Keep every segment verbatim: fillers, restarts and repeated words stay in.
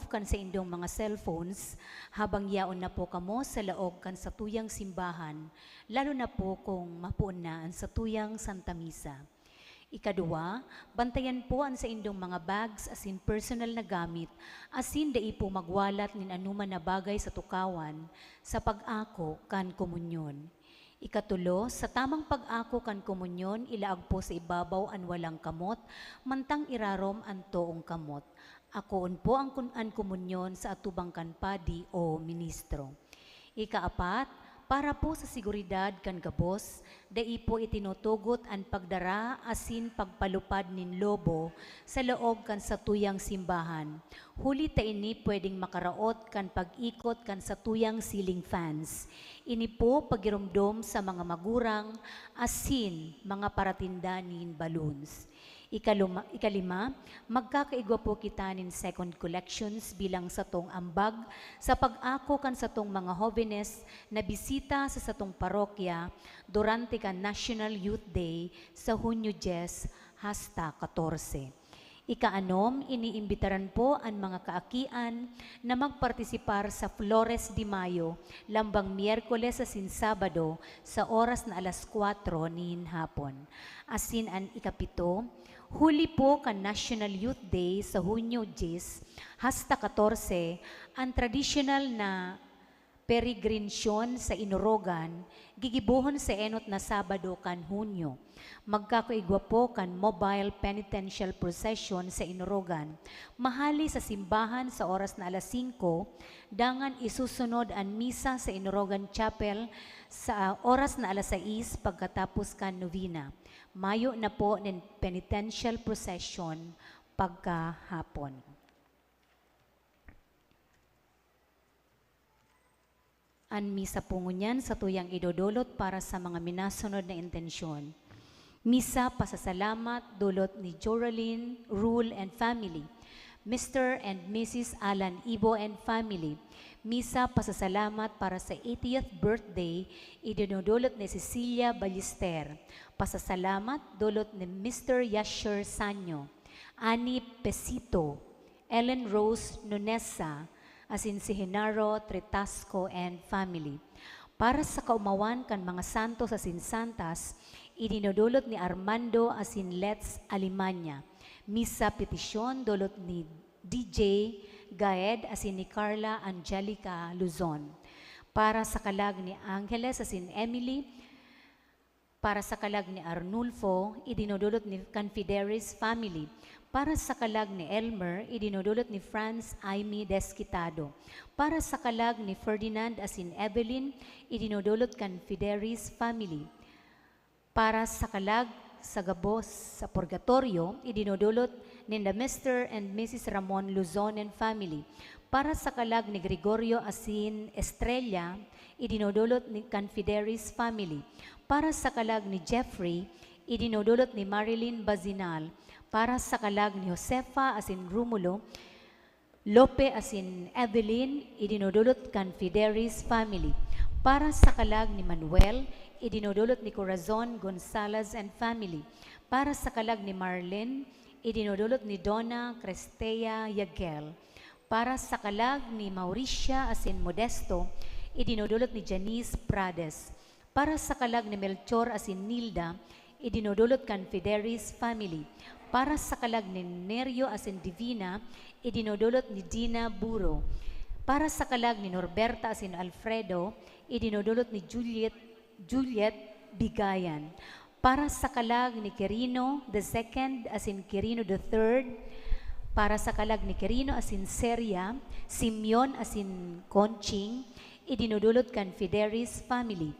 kan saindong mga cellphones habang yaon na po kamo sa laog kan satuyang simbahan, lalo na po kung mapoon na an satuyang Santa Misa. Ikaduwa, bantayan po an saindong mga bags asin personal na gamit, asin dai po magwalat nin anoman na bagay sa tukawan sa pag-ako kan komunyon. Ikatulo, sa tamang pag-ako kan komunyon, ilaag po sa ibabaw an walang kamot, mantang irarom an toong kamot. Akoon po ang kun-, an komunyon sa atubang kan padi o ministro. Ikaapat, para po sa seguridad kan gabos, dai po itinutugot an pagdara asin pagpalupad nin lobo sa laog kan satuyang simbahan, huli ta ini pwedeng makaraot kan pag-ikot kan satuyang ceiling fans. Ini po pagiromdom sa mga magurang asin mga paratinda nin balloons. Ikaluma-, ikalima, magkakaigwa po kita nin second collections bilang satong ambag sa pag-ako kan satong mga hobenes na bisita sa satong parokya durante kan National Youth Day sa Hunyo dyes hasta katorse. Ikaanom, iniimbitaran po an mga kaakian na magpartisipar sa Flores de Mayo, lambang Miyerkules asin Sabado, sa oras na alas kwatro nin hapon. Asin an ikapito, huli po kan National Youth Day sa Hunyo dyes hasta katorse, an tradisyonal na peregrinsyon sa Inorogan, gigibohon sa enot na Sabado kan Hunyo. Magkakuigwa po kan Mobile Penitential Procession sa Inorogan, mahali sa simbahan sa oras na alas singko, dangan isusunod an misa sa Inorogan Chapel sa oras na alas sais pagkatapos kan novena. Mayo na po nin penitential procession pagkahapon. An misa po ngunyan satuyang idodolot para sa mga minasunod na intensyon. Misa pasasalamat dolot ni Joralyn, Rule and family. Mister and Missus Alan Ibo and family. Misa pasasalamat para sa eightieth birthday idinodolot ni Cecilia Ballester. Pasasalamat dolot ni Mister Yasher Sanyo, Annie Pesito, Ellen Rose Nunesa, asin si Genaro Tritasco and family. Para sa kaomawan kan mga santos asin santas, idinodolot ni Armando asin Let's Alemania. Misa petisyon dolot ni D J Gaed asin ni Carla Angelica Luzon. Para sa kalag ni Angeles asin Emily, para sa kalag ni Arnulfo, idinodolot ni Confideris family. Para sa kalag ni Elmer, idinodolot ni Franz Aimee Desquitado. Para sa kalag ni Ferdinand asin Evelyn, idinodolot kan Fideris family. Para sa kalag sa gabos sa purgatorio, idinodolot ninda Mister and Missus Ramon Luzon and family. Para sa kalag ni Gregorio asin Estrella, idinodolot ni Confideris family. Para sa kalag ni Jeffrey, idinodolot ni Marilyn Bazinal. Para sa kalag ni Josefa asin Romulo Lope asin Evelyn, idinodolot kan Fideris family. Para sa kalag ni Manuel, idinodolot ni Corazon Gonzalez and family. Para sa kalag ni Marlene, idinodolot ni Donna Crestea Yagel. Para sa kalag ni Mauricia asin Modesto, idinodolot ni Janice Prades. Para sa kalag ni Melchor asin Nilda, idinodolot kan Fideris family. Para sa kalag ni Nerio asin Divina, idinodolot ni Dina Buro. Para sa kalag ni Norberta asin Alfredo, idinodolot ni Juliet, Juliet Bigayan. Para sa kalag ni Quirino the second asin Quirino the third, para sa kalag ni Quirino asin Seria, Simeon asin Conching, idinodolot kan Fideris family.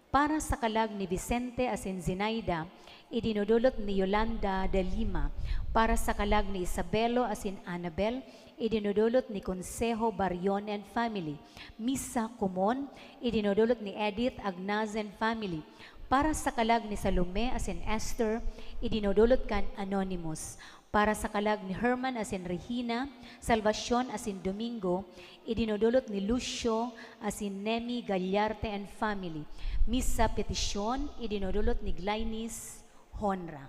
Para sa kalag ni Vicente asin Zinaida, idinodolot ni Yolanda de Lima. Para sa kalag ni Isabelo asin Annabel, idinodolot ni Consejo Barion and family. Misa Komon, idinodolot ni Edith Agnaz and family. Para sa kalag ni Salome asin Esther, idinodolot kan Anonymous. Para sa kalag ni Herman asin Regina, Salvacion asin Domingo, idinodolot ni Lucio asin Nemi Gallarte and family. Misa petisyon, idinodolot ni Glynis Honra.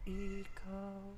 Ikaw.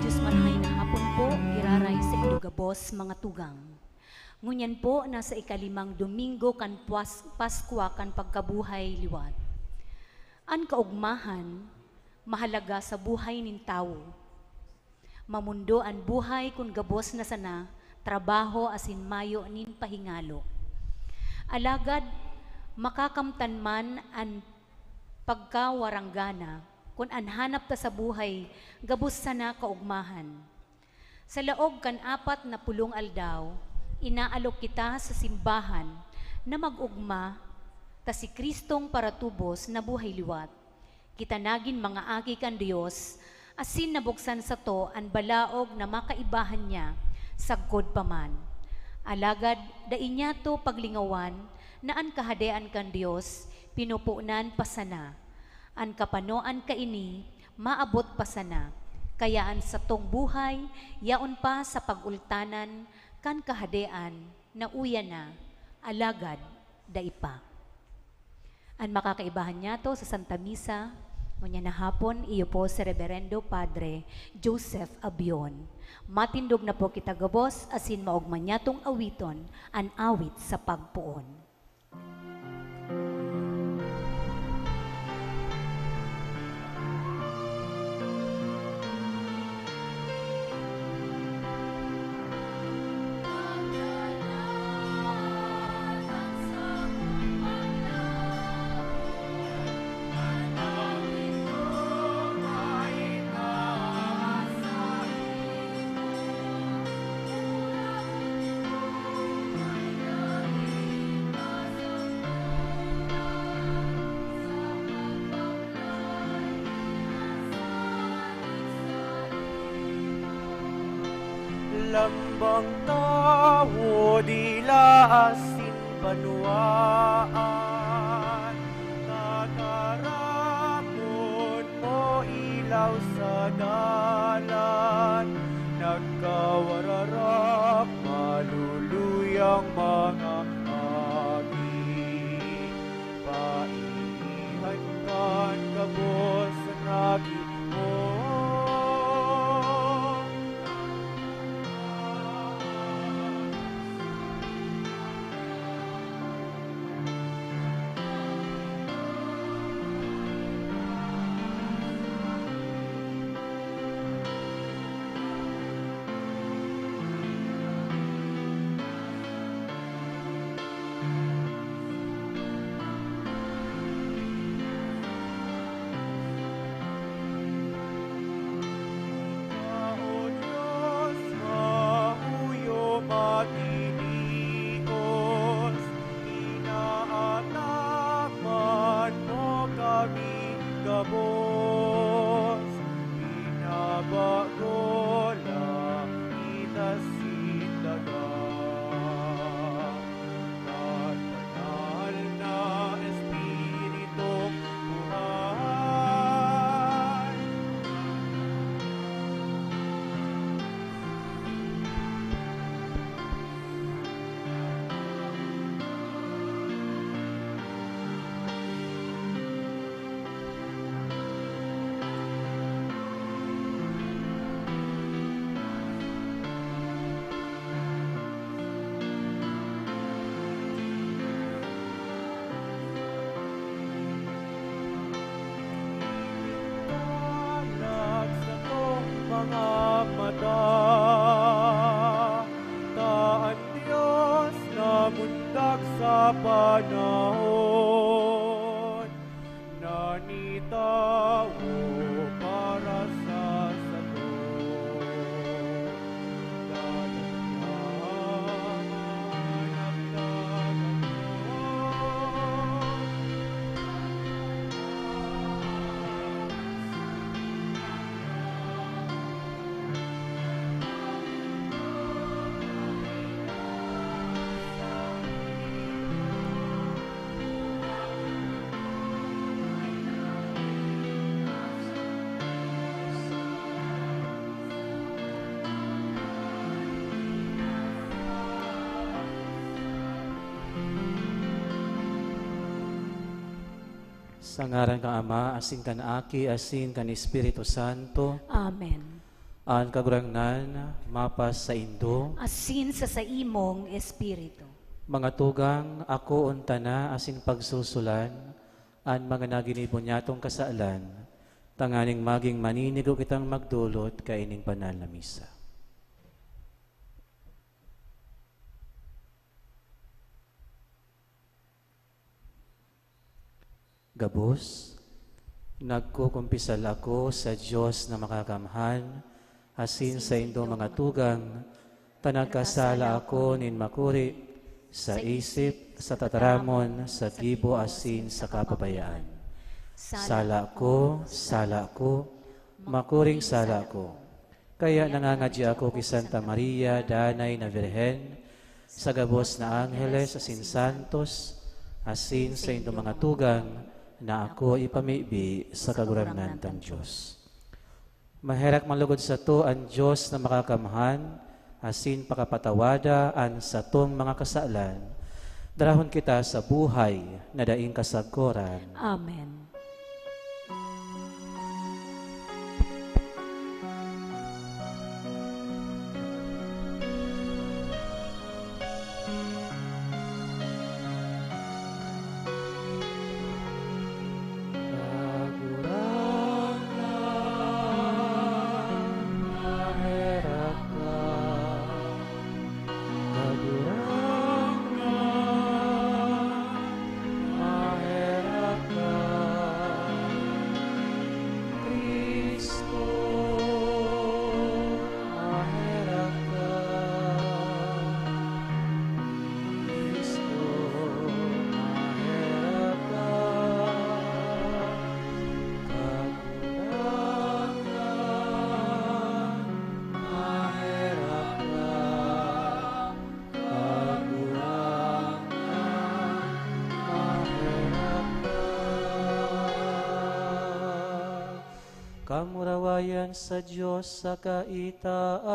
Dios, marahay na hapon po, giraray saindo gabos, mga tugang. Ngunyan po, nasa ikalimang Domingo kan Pwas-, Paskwa kan pagkabuhay liwat. An kaogmahan mahalaga sa buhay nin tawo. Mamondo an buhay kun gabos na sana trabaho asin mayo nin pahingalo. Alagad, makakamtan man an pagkawaranggana kun an hanap ta sa buhay gabos sana kaogmahan. Sa laog kan apat na pulong aldaw, inaalok kita sa simbahan na mag-ogma ta si Cristong paratubos na buhay liwat. Kita nagin mga aki kan Dios, asin nabuksan sato an balaog na makaibahan niya sagkod pa man. Alagad dai niyato paglingawan na an Kahadean kan Dios pinupunan pa sana. An kapanoan kaini maabot pa sana, kaya an satong buhay yaon pa sa pag-ultanan kan Kahadean na uya na, alagad dai pa. An makakaibahan niyato sa Santa Misa, ngunyan na hapon, iyo po si Reberendo Padre Joseph Abion. Matindog na po kita gabos, asin maogma niyatong awiton an awit sa pagpoon. Lambang tawo, dila asin banwaan, tataramon mo ilaw sa dalan, nagkawararap maluluyang mga agi. Paihihan kan gabos na gibo. Naon na nitawo para sa sato. Sa ngaran kan Ama, asin kan Aki, asin kan Espiritu Santo. Amen. An Kagurangnan mapasaindo. Asin sa saimong espiritu. Mga tugang, akoon ta na asin pagsusulan an mga naginibo nyatong kasalan, tanganing magin maninigo kitang magdolot kaining banal na misa. Gabos, nagkukumpisal ako sa Dios na Makakamhan, asin saindo, mga tugang, ta nagkasala ako nin makuri, sa isip, sa tataramon, sa gibo asin sa kapabayaan. Sala ko, sala ko, makuring sala ko. Kaya nangangadya ako ki Santa Maria, danay na Birhen, sa gabos na angheles asin santos, asin saindong mga tugang, na ako ipamibi sa Kagurangnan kan Dios. Maherak man lugod sato an Dios na Makakamhan, asin pakapatawada an satong mga kasalan. Darahon kita sa buhay na daing kasagkoran. Amen. Kamurawayan sa Dios sa kaitaasan.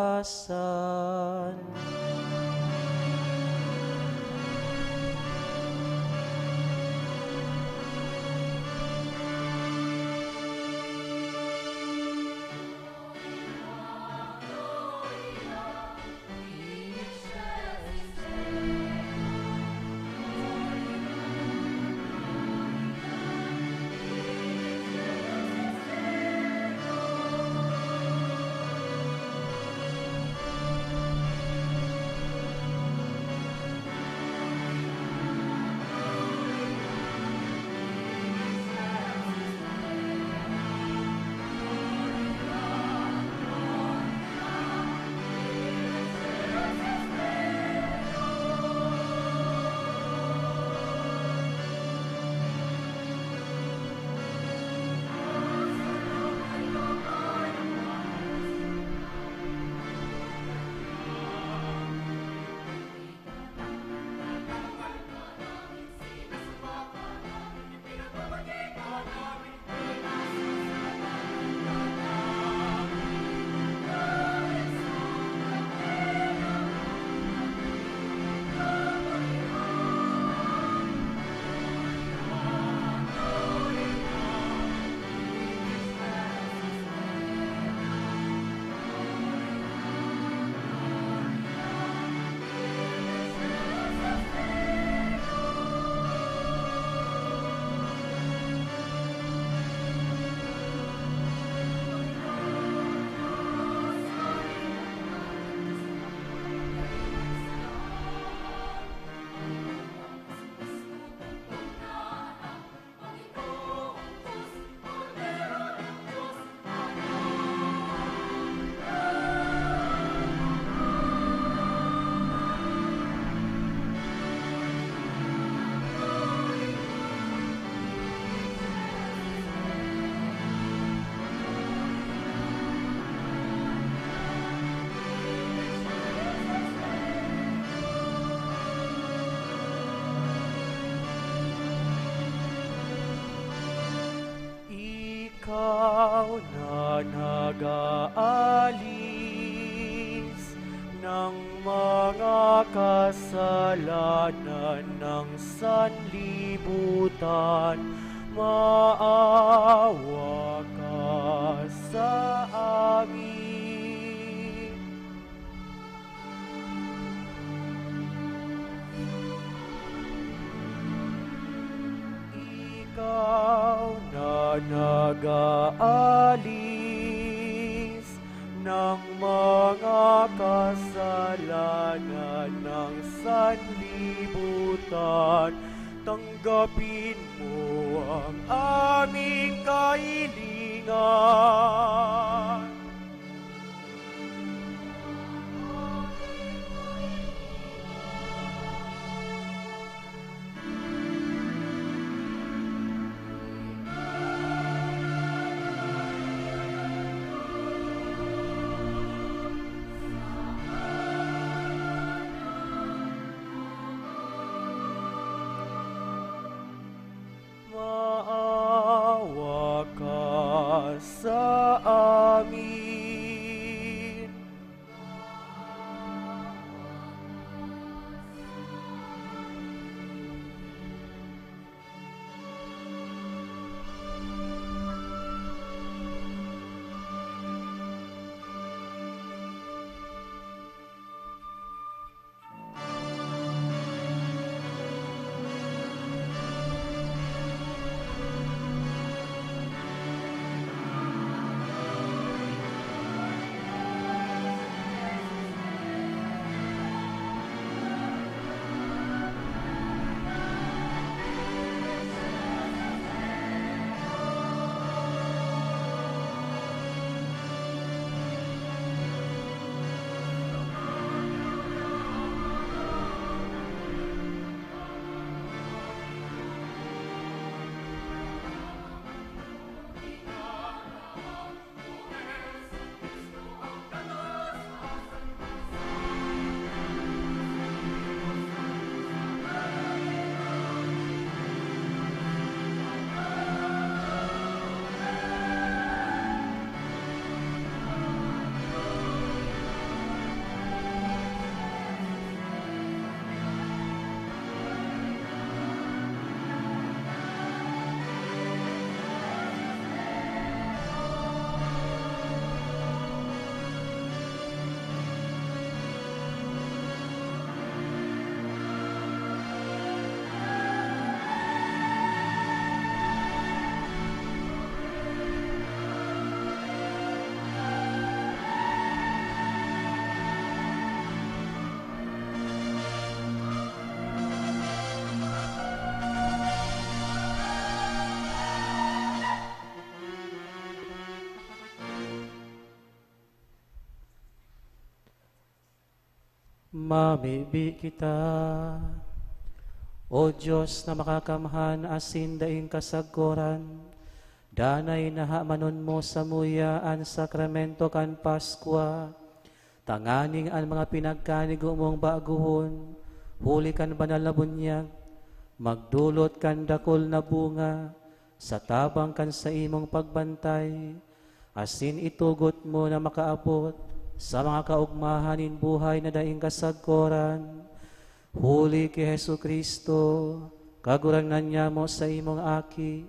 Ikaw na nag-aalis ng mga kasalanan ng sanlibutan, maawa ka sa amin. Ikaw na nag-aalis ng mga kasalanan ng sanlibutan, tanggapin mo ang aming kahilingan. Maawa ka sa amin. Mamibi kita. O Dios na makakamhan asin daing kasagkoran, danay na hamanon mo samuya an sakramento kan Paskwa, tanganing an mga pinagkanigo mong bagohon, huli kan banal na bunyag, magdolot kan dakul na bunga sa tabang kan saimong pagbantay, asin itugot mo na makaapot sa mga kaogmahan nin buhay na daing kasagkoran. Huli ki Jesu-Cristo, Kagurangnan nyamo, saimong Aki,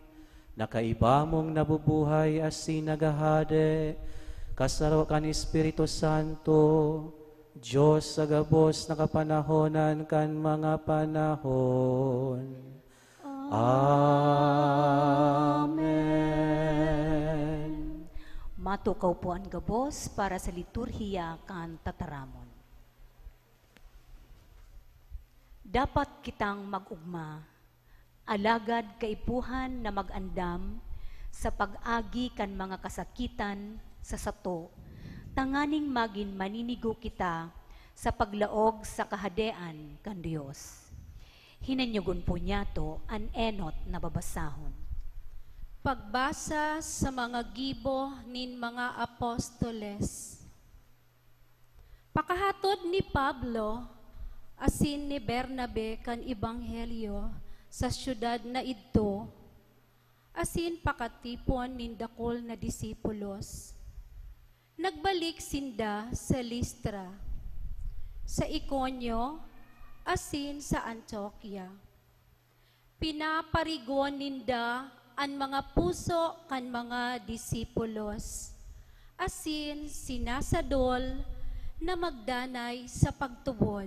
na kaiba mong nabubuhay asin naghahade, kasaro kan Espiritu Santo, Dios sa gabos na kapanahonan kan mga panahon. Amen. Matukaw po an gabos para sa liturhiya kan tataramon. Dapat kitang mag-ugma, alagad kaipuhan na mag-andam sa pag-agi kan mga kasakitan sa sato, tanganing magin maninigo kita sa paglaog sa Kahadean kan Dios. Hinanyogon po niyato an enot na babasahon. Pagbasa sa mga gibo nin mga apostoles. Pakahatod ni Pablo asin ni Bernabe kan ebanghelyo sa syudad na idto, asin pakatipon nin dakul na disipulos. Nagbalik sinda sa Listra, sa Iconio, asin sa Antioquia. Pinaparigon ninda an mga puso kan mga disipulos, asin sinasadol na magdanay sa pagtubod.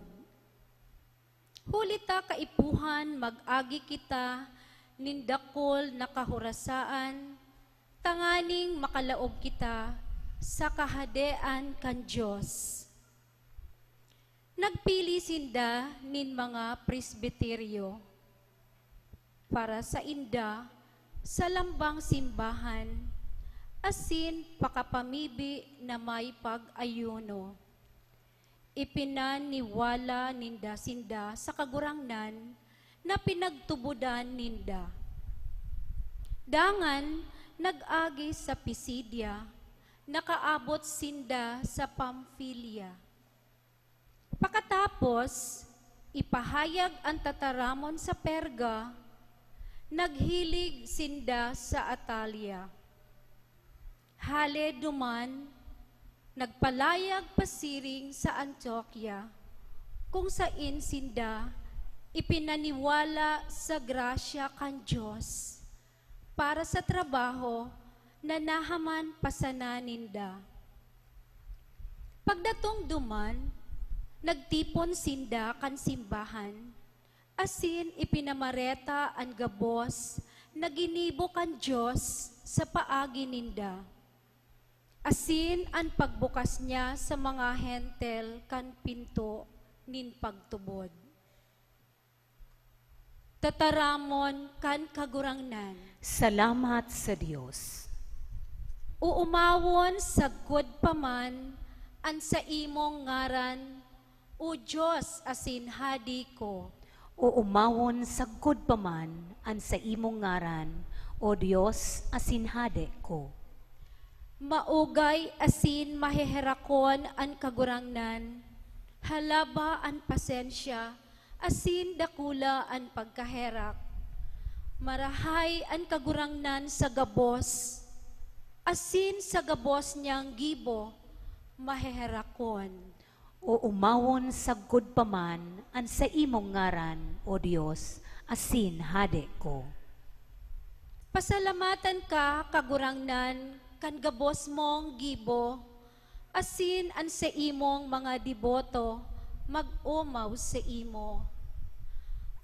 Huli ta kaipuhan mag-agi kita nin dakul na kahorasaan, tanganing makalaog kita sa Kahadean kan Dios. Nagpili sinda nin mga presbiteryo para sainda sa lambang simbahan, asin pakapamibi na may pag-ayuno. Ipinaniwala ninda sinda sa Kagurangnan na pinagtubodan ninda. Dangan nag-agi sa Pisidia, nakaabot sinda sa Pamfilia. Pakatapos, ipahayag an tataramon sa Perga, naghilig sinda sa Atalia. Hale duman, nagpalayag pasiring sa Antioquia, kung sain sinda ipinaniwala sa grasya kan Dios para sa trabaho na nahaman pa sana ninda. Pagdatong duman, nagtipon sinda kan simbahan, asin ipinamareta an gabos na ginibo kan Dios sa paagi ninda, asin an pagbukas niya sa mga Hentil kan pinto nin pagtubod. Tataramon kan Kagurangnan. Salamat sa Dios. Uumawon sagkod pa man an saimong ngaran, O Dios asin Hadi ko. Uumawon sagkod pa man an saimong ngaran, O Dios asin Hade ko. Maugay asin maheherakon an Kagurangnan, halaba an pasensya, asin dakula an pagkaherak. Marahay an Kagurangnan sa gabos, asin sa gabos niyang gibo maheherakon. Uumawon sagkod pa man an saimong ngaran, O Dios, asin Hade ko. Pasalamatan ka, Kagurangnan, kan gabos mong gibo, asin an saimong mga deboto mag-omaw saimo.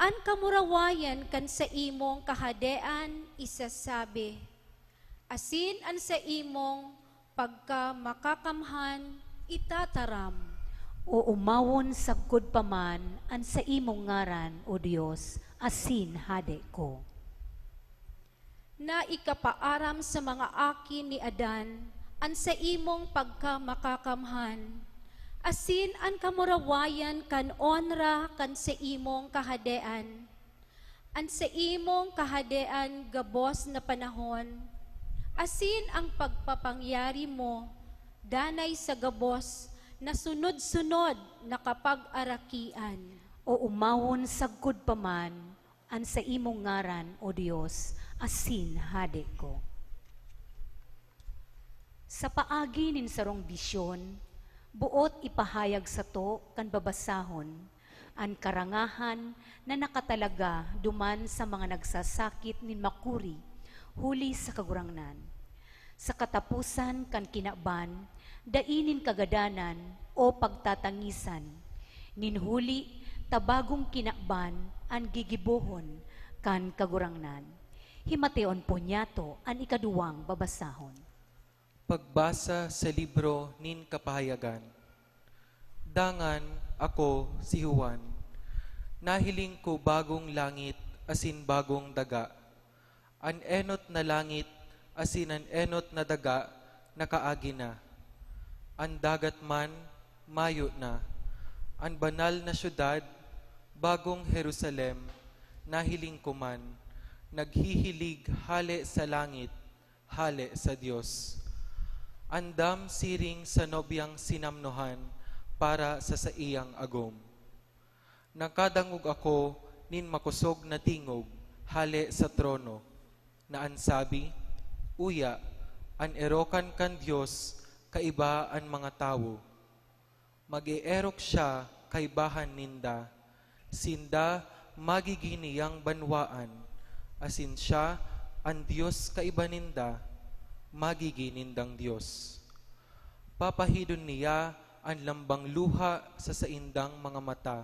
An kamurawayan kan saimong kahadean isasabi, asin an saimong pagkamakakamhan itataram. Uumawon sagkod pa man an saimong ngaran, O Dios, asin Hade ko. Na ikapaaram sa mga aki ni Adan an saimong pagkamakakamhan, asin an kamurawayan kan onra kan saimong kahadean. An saimong kahadean gabos na panahon, asin an pagpapangyari mo danay sa gabos na sunod-sunod na kapagarakian. Uumawon sagkod pa man an saimong ngaran, O Dios, asin Hade ko. Sa paagi nin sarong bisyon, boot ipahayag sato kan babasahon an karangahan na nakatalaga duman sa mga nagsasakit nin makuri huli sa Kagurangnan. Sa kataposan kan kinaban, dai nin kagadanan o pagtatangisan, nin huli ta bagong kinaban an gigibohon kan Kagurangnan. Himateon po niyato an ikaduwang babasahon. Pagbasa sa libro nin Kapahayagan. Dangan ako, si Juan, nahiling ko bagong langit asin bagong daga. An enot na langit asin an enot na daga nakaagi na. An dagat man, mayo na. An banal na syudad, bagong Jerusalem, nahiling ko man, naghihilig hale sa langit, hale sa Dios. Andam siring sa nobyang sinamnohan para sa saiyang agom. Nakadangog ako nin makosog na tingog hale sa trono. na an sabi, "Uya, an erokan kan Dios kaiba an mga tawo." Mag-eerok siya kaibahan ninda, sinda magigin niyang banwaan, asin siya, an Dios kaiba ninda, magigin nindang Dios. Papahidon niya an lambang luha sa saindang mga mata.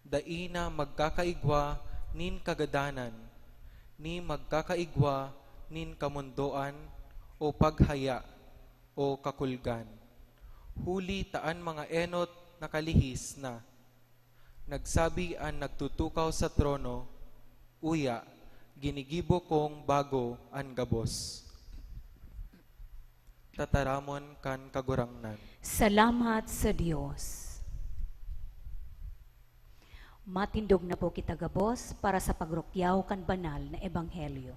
Dai na magkakaigwa nin kagadanan, ni magkakaigwa nin kamondoan o paghaya o kakulgan. Huli ta an mga enot nakalihis na. Nagsabi an nagtutukaw sa trono, "Uya, ginigibo kong bago an gabos." Tataramon kan Kagurangnan. Salamat sa Dios. Matindog na po kita gabos para sa pagrukyaw kan banal na ebanghelyo.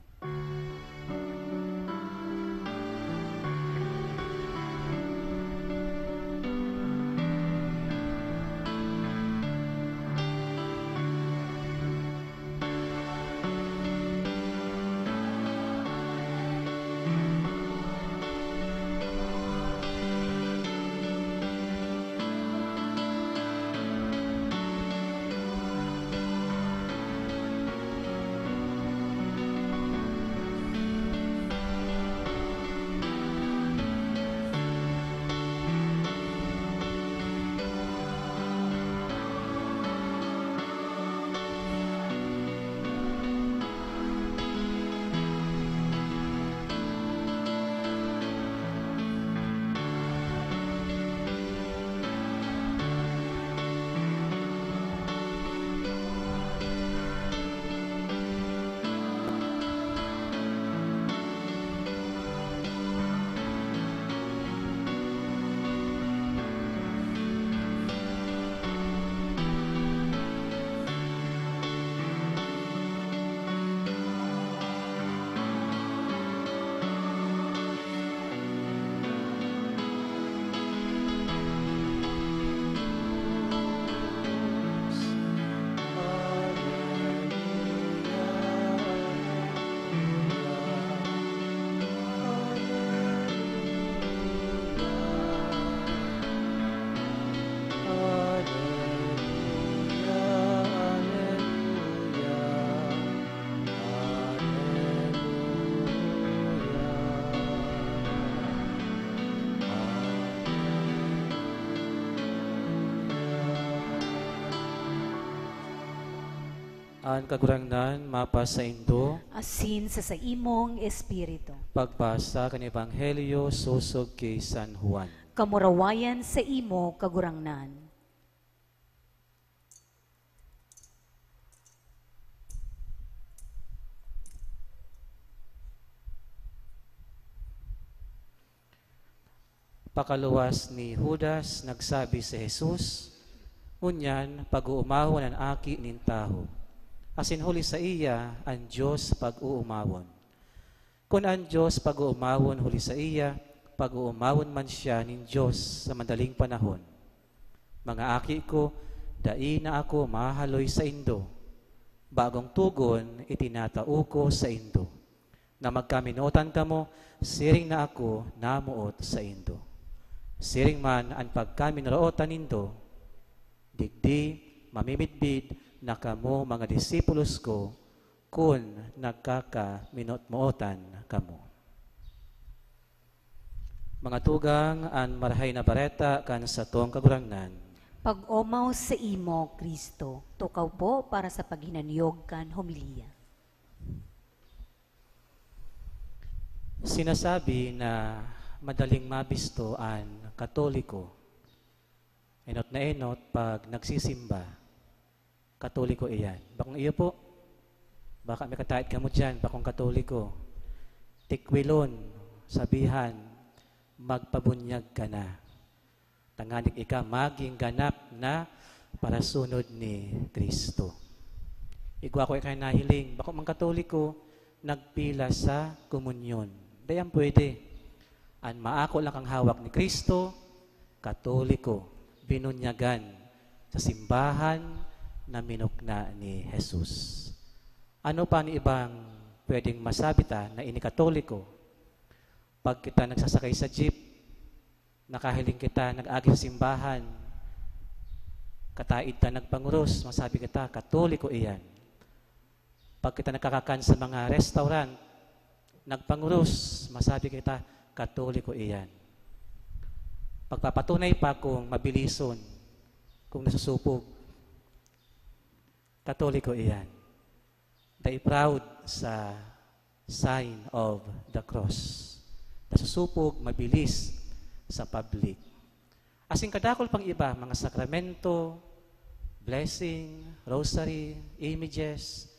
An Kagurangnan mapasaindo. Asin sa saimong espiritu. Pagbasa kan Ebanghelyo sosog ki San Juan. Kamurawayan saimo, Kagurangnan. Pakaluwas ni Judas, nagsabi si Jesus, "Ngunyan pag-oomawon an Aki nin Tawo, asin huli saiya an Dios pag-oomawon. Kun an Dios pag-oomawon huli saiya, pag-oomawon man siya nin Dios sa madaling panahon. Mga aki ko, dai na ako mahaloy saindo. Bagong togon itinatao ko saindo, na magkaminotan kamo, siring na ako namoot saindo. Siring man an pagkaminorotan nindo, digdi mamimidbid na kamo mga disipulos ko, kun nagkakaminotmootan kamo." Mga tugang, an Marahay na Bareta kan satong Kagurangnan. Pag-omaw saimo, Cristo. Tukaw po para sa paghinanyog kan homilya. Sinasabi na madaling mabisto an Katoliko. Enot na enot pag nagsisimba. Katoliko iyan. Bakong iyo po? Baka may katait kamo diyan, bakong Katoliko. Tikwilon, sabihan, "Magpabunyag ka na, tanganing ika magin ganap na parasunod ni Cristo." Igwa ko ika nahiling, bako mang Katoliko, nagpila sa komunyon. Dayan pwede. An maako lang kang hawak ni Cristo, Katoliko, binunyagan sa simbahan na minukna ni Jesus. Ano pa an ibang pwedeng masabi ta na ini Katoliko. Pag kita nagsasakay sa jeep, nakahiling kita nag-agi sa simbahan, kataid ta nagpanguros, masabi kita, "Katoliko iyan." Pag kita nagkakakan sa mga restaurant, nagpanguros, masabi kita, "Katoliko iyan." Pagpapatunay pa kung mabilison, kung nasusupog, "Katoliko iyan." Dai proud sa sign of the cross. Nasusupog, mabilis sa public. Asin kadakul pang iba, mga sakramento, blessing, rosary, images,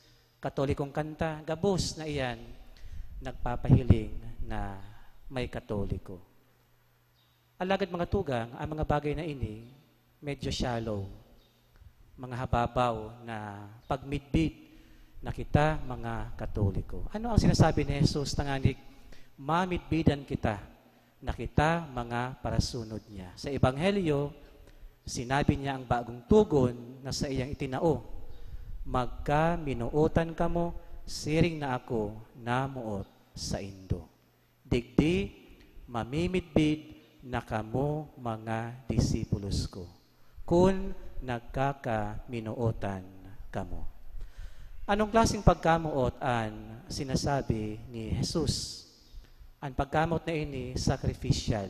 Katolikong kanta, gabos na iyan nagpapahiling na may Katoliko. Alagad, mga tugang, ang mga bagay na ini medyo shallow, mga hababaw na pagmidbid na kita mga Katoliko. Ano ang sinasabi ni Jesus tanganing mamidbidan kita na kita mga parasunod niya? Sa Ebanghelyo, sinabi niya ang bagong tugon na saiyang itinao, "Magkaminootan kamo, siring na ako namoot saindo." Digdi, mamimidbid na kamo mga disipulos ko, kun nagkakaminootan kamo. Anong klaseng pagkamoot an sinasabi ni Jesus? An pagkamoot na ini, sacrificial.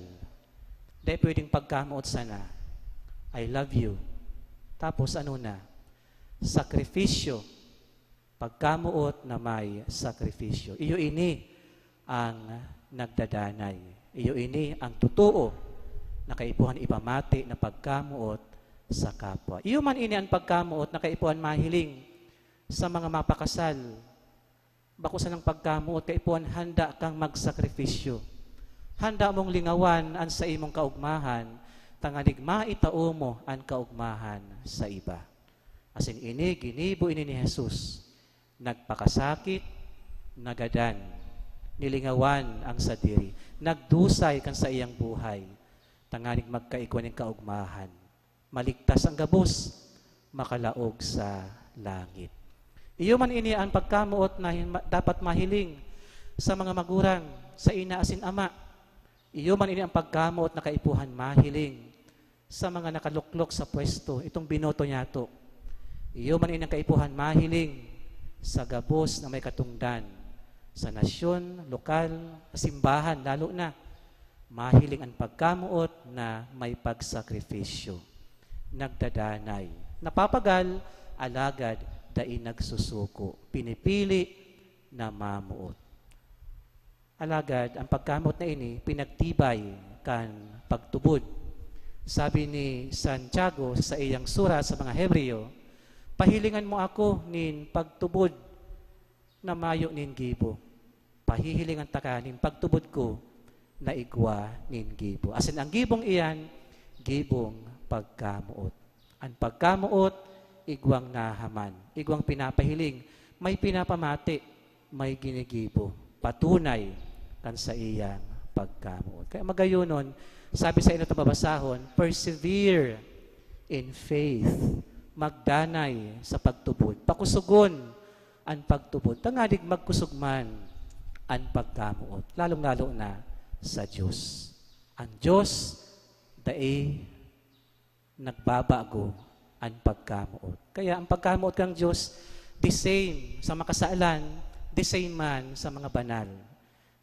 Dai pwedeng pagkamoot sana, "I love you." Tapos ano na? Sakripisyo. Pagkamoot na may sakripisyo. Iyo ini ang nagdadanay. Iyo ini ang totoo na kaipuhan ipamati na pagkamoot sa kapwa. Iyo man ini ang pagkamoot na kaipuhan mahiling sa mga mapakasal. Bako sanang pagkamoot, kaipuhan handa kang magsakripisyo. Handa mong lingawan an saimong kaugmahan, tanganing maitao mo an kaugmahan sa iba. Asin ini, ginibo ini ni Jesus. Nagpakasakit, nagadan, nilingawan ang sadiri, nagdusay kan saiyang buhay, tanganing magkaigwa nin kaugmahan, maligtas ang gabos, makalaog sa langit. Iyo man ini an pagkamoot na hin-, ma-, dapat mahiling sa mga magurang, sa ina asin ama. Iyo man ini an pagkamoot na kaipuhan mahiling sa mga nakaluklok sa pwesto, itong binoto niyato. Iyo man ini an kaipuhan mahiling sa gabos na may katungdan, sa nasyon, lokal, simbahan, lalo na. Mahiling an pagkamoot na may pagsakripisyo, nagdadanay, napapagal, alagad dai nagsusuko, pinipili na mamoot. Alagad an pagkamoot na ini pinagtibay kan pagtubod. Sabi ni Santiago sa saiyang surat sa mga Hebreo, "Pahilingan mo ako nin pagtubod na mayo nin gibo. Pahihilingan taka nin pagtubod ko na igwa nin gibo." Asin ang gibong iyan, gibong pagkamoot. An pagkamoot, igwang nahaman, igwang pinapahiling, may pinapamati, may ginigibo, patunay kan saiyang pagkamoot. Kaya magayonon, sabi sa inot na babasahon, "Persevere in faith." Magdanay sa pagtubod. Pakusugon an pagtubod. Tanganing magkusog man an pagkamoot, lalong-lalo na sa Diyos. Ang Diyos, dai nagbabago an pagkamoot. Kaya ang pagkamoot kan Diyos, the same sa makasalan, the same man sa mga banal.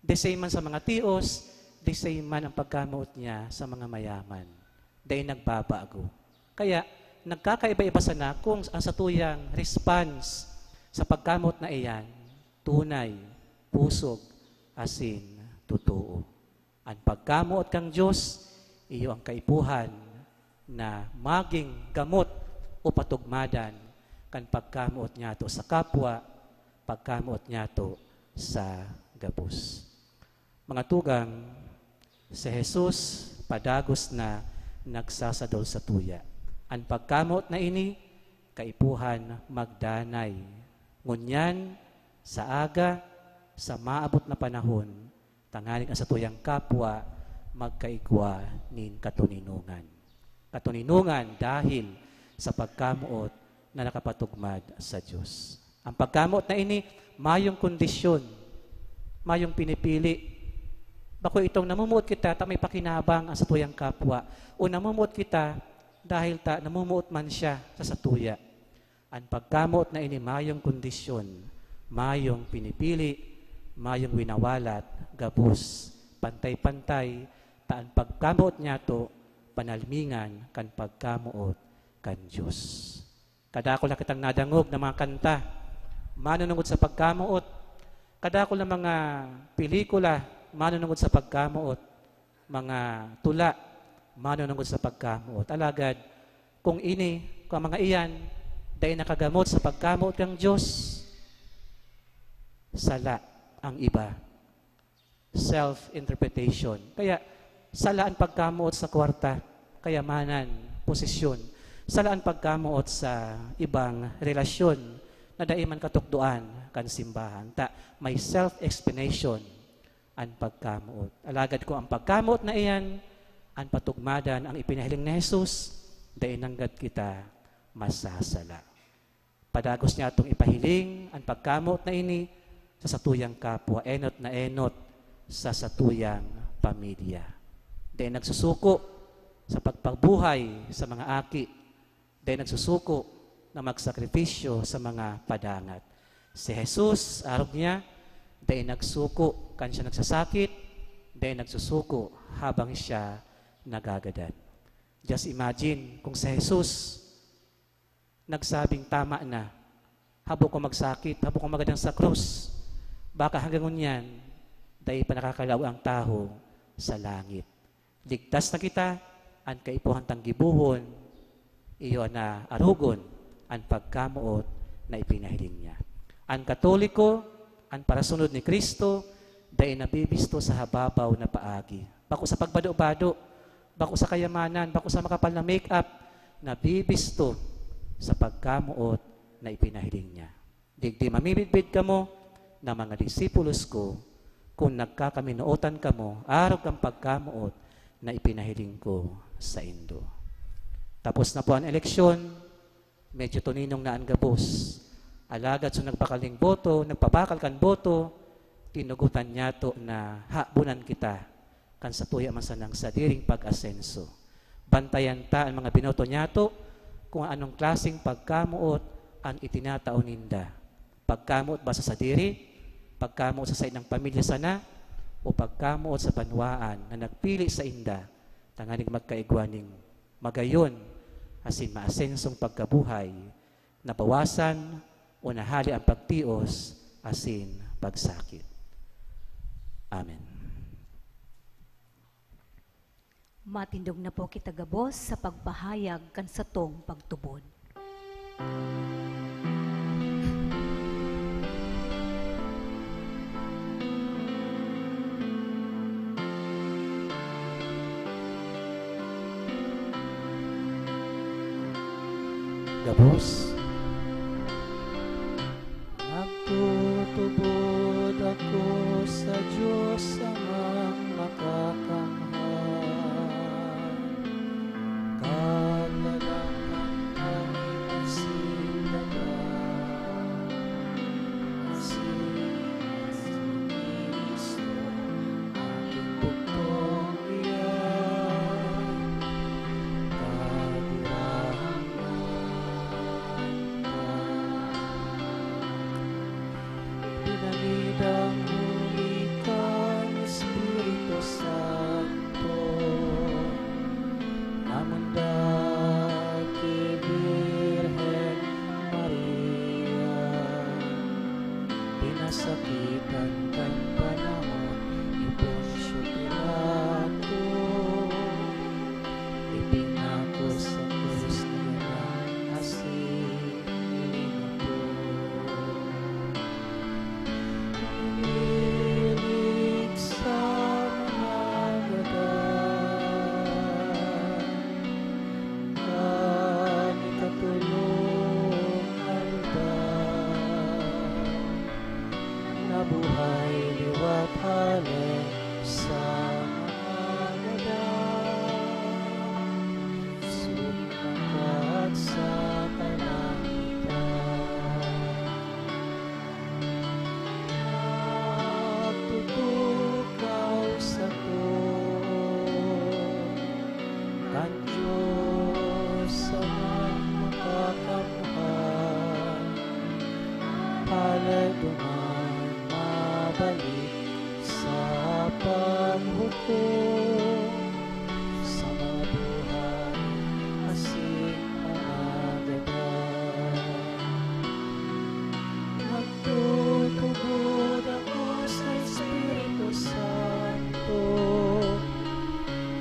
The same man sa mga tios, the same man ang pagkamoot niya sa mga mayaman. Dai nagbabago. Kaya, nagkakaiba-iba sana kung ang satuyang response sa pagkamoot na iyan, tunay, pusog, asin totoo. An pagkamoot kan Dios, iyo an kaipuhan na magin gamot o patugmadan kan pagkamoot niyato sa kapwa, pagkamoot niyato sa gabos. Mga tugang, si Jesus padagos na nagsasadol satuya. An pagkamoot na ini, kaipuhan magdanay. Ngunyan, sa aga, sa maabot na panahon, tanganing an satuyang kapwa magkaigwa nin katoninongan. Katoninongan dahil sa pagkamoot na nakapatugmad sa Dios. Ang pagkamoot na ini, mayong kondisyon, mayong pinipili. Bako itong namumuot kita ta may pakinabang ang satuyang kapwa, o namumuot kita dahil ta namumuot man siya sa satuya. An pagkamoot na ini mayong kondisyon, mayong pinipili, mayong winawalat, gabos, pantay-pantay, ta an pagkamoot niyato, panalmingan kan pagkamoot kan Dios. Kadakul na kitang nadangog na mga kanta, manunungod sa pagkamoot. Kadakul na mga pelikula, manunungod sa pagkamoot. Mga tula, manunungod sa pagkamoot. Alagad, kung ini, kung ang mga iyan, dai nakagamot sa pagkamoot kan Dios, sala ang iba. Self-interpretation. Kaya, sala an pagkamoot sa kwarta, kayamanan, posisyon. Sala an pagkamoot sa ibang relasyon na dai man katukdoan kan simbahan. Ta, may self-explanation an pagkamoot. Alagad kung ang pagkamoot na iyan, an patugmadan, ang ipinahiling ni Jesus, dai nanggad kita masasala. Padagos niyatong ipahiling an pagkamoot na ini sa satuyang kapwa, enot na enot sa satuyang pamilya. Dai nagsusuko sa pagpabuhay sa mga aki, dai nagsusuko na magsakripisyo sa mga padangat. Si Jesus, arog niya, dai nagsuko kan siya nagsasakit, dai nagsusuko habang siya nagagadan. Just imagine kung si Jesus nagsabing, "Tama na. Habo ko magsakit, habo ko magadan sa krus." Baka hanggang ngunyan, dai pa nakakalaog ang tawo sa langit. Ligtas na kita, an kaipuhan tang gibohon, iyo na arogon an pagkamoot na ipinahiling niya. An Katoliko, an parasunod ni Cristo, dai nabibisto sa hababaw na paagi. Bako sa pagbado-bado, bako sa kayamanan, bako sa makapal na make-up, nabibisto sa pagkamoot na ipinahiling niya. Digdi mamimidbid kamo na mga disipulos ko, kun nagkakaminootan kamo arog kan pagkamoot na ipinahiling ko saindo. Tapos na po an eleksyon, medyo tuninong na an gabos. Alagad so nagbakal ning boto, nagpabakal kan boto, tinugotan niyato na habonan kita kan satuya man sanang sadiring pag-asenso. Bantayan ta an mga binoto niyato kung anong klaseng pagkamoot an itinatao ninda. Pagkamoot ba sa sadiri? Pagkamoot sa saindang pamilya sana? O pagkamoot sa banwaan na nagpili sainda tanganing magkaigwa nin magayon asin maasensong pagkabuhay, nabawasan o nahali an pagtios asin pagsakit? Amen. Matindog na po kita gabos sa pagpahayag kan satong pagtubod. Gabos. Nagtutubod ako sa Diyos Amang Makakamhan. Kaglalang ang langit asin daga, asin Jesu-Cristo, aking bugtong iyan, kagurangnan. Pinanidang huli kan Espiritu Santo, namundag ki Birhen Maria. Pinasakitan kan panahon ni Poncio Pilato, ipinako sa krus niya asin Nabuhay liwat hale sa mga gadan, sumakat sa kalangitan. sa paghukom sa mga buhay asin mga gadan. Nagtutubod ako sa Espiritu Santo,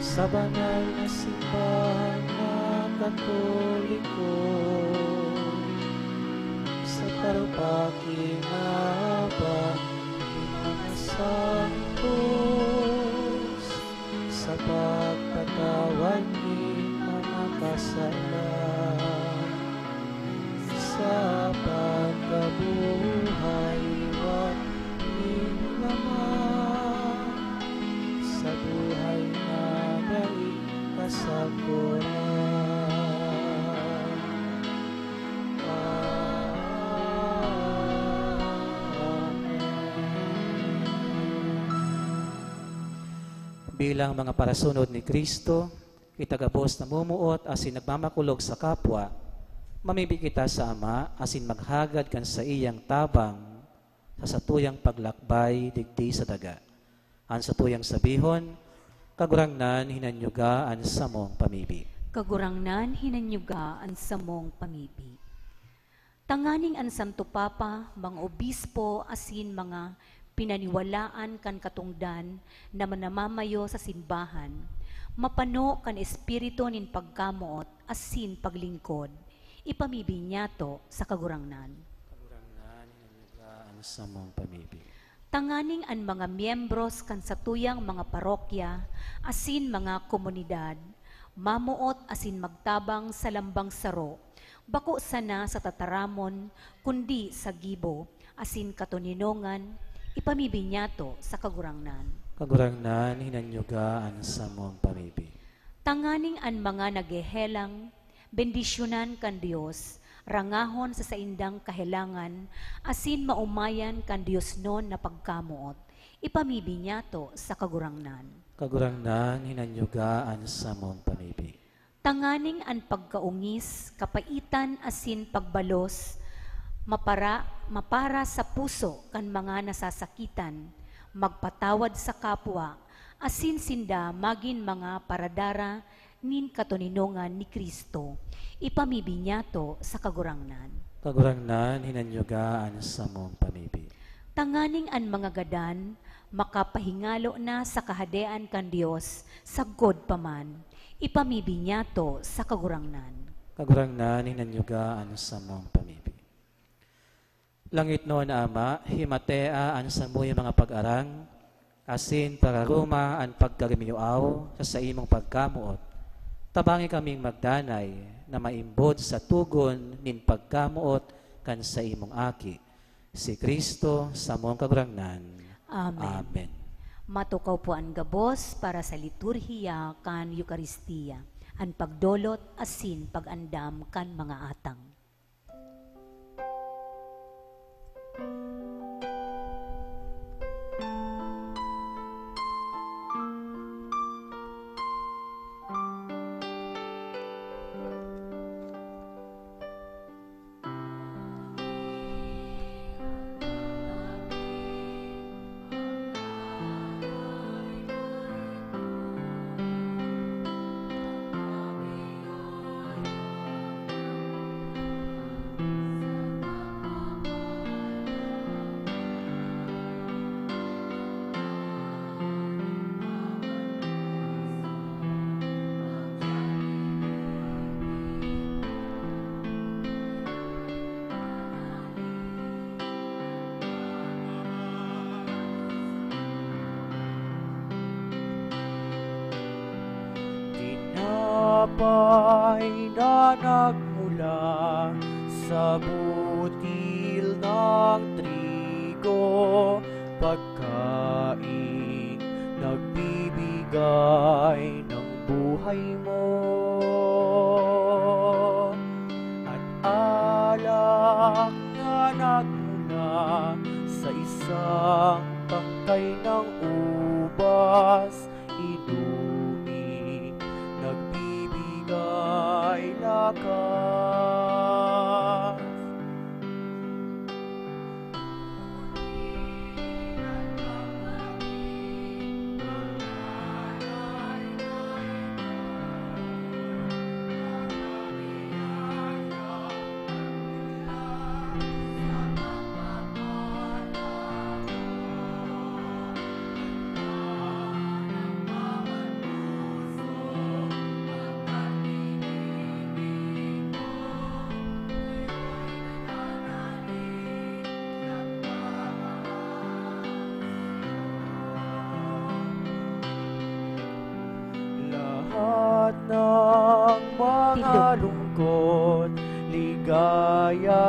sa banal na simbahang mga Katoliko, sa kapakinabang nin mga santos, sa pagpatawad nin mga kasalan, sa pagkabuhay liwat nin Ama, sa buhay na dai kasakoran. Amen. Bilang mga parasunod ni Cristo, kita gabos namumuot asin nagmamakulog sa kapwa, mamibi kita sa Ama asin maghagad kan saiyang tabang sa satuyang paglakbay digdi sa daga. An satuyang sabihon, Kagurangnan, hinanyuga an samong pamibi. Kagurangnan, hinanyuga an samong pamibi. Tanganing an Santo Papa, mga obispo, asin mga pinaniwalaan kan katongdan na namamayo sa simbahan, mapano kan espiritu nin pagkamoot asin paglingkod, ipamibi niyato sa Kagurangnan. Kagurangnan, hinanyuga an samong pamibi. Tanganing an mga miyembros kan satuyang mga parokya asin mga komunidad mamoot asin magtabang sa lambang saro, bako sana sa tataramon, kundi sa gibo asin katoninongan, ipamibi niyato sa Kagurangnan. Kagurangnan, hinanyuga an samong pamibi. Tanganing an mga naghehelang, bendisyonan kan Dios, rangahon sa saindang kahelangan, asin maomayan kan diosnon na pagkamoot, ipamibi niyato sa Kagurangnan. Kagurangnan, hinanyuga an samong pamibi. Tanganing an pagkaongis, kapaitan asin pagbalos mapara, mapara sa puso kan mga nasasakitan, magpatawad sa kapwa, asin sinda magin mga paradara nin katoninongan ni Cristo, ipamibi niyato sa Kagurangnan. Kagurangnan, hinanyuga an samong pamibi. Tanganing an mga gadan makapahingalo na sa Kahadean kan Dios sagkod pa man, ipamibi niyato sa Kagurangnan. Kagurangnan, hinanyuga an samong pamibi. Langitnon na Ama, himatea an samuyang mga pag-arang, asin pararoma an pagkagiminyoaw sa saimong pagkamoot. Tabangi kaming magdanay na maimbod sa togon nin pagkamoot kan saimong Aki, si Cristo, samong Kagurangnan. Amen. Amen. Matukaw po an gabos para sa liturhiya kan Eukaristia, an pagdolot asin pag-andam kan mga atang. Tinapay na nagmula sa butil ng trigo, pagkain nagbibigay ng buhay mo. An alak na nagmula sa isang tangkay ng ubas, inumin, nagbibigay lakas. Ng mga Tindog. Lungkot, ligaya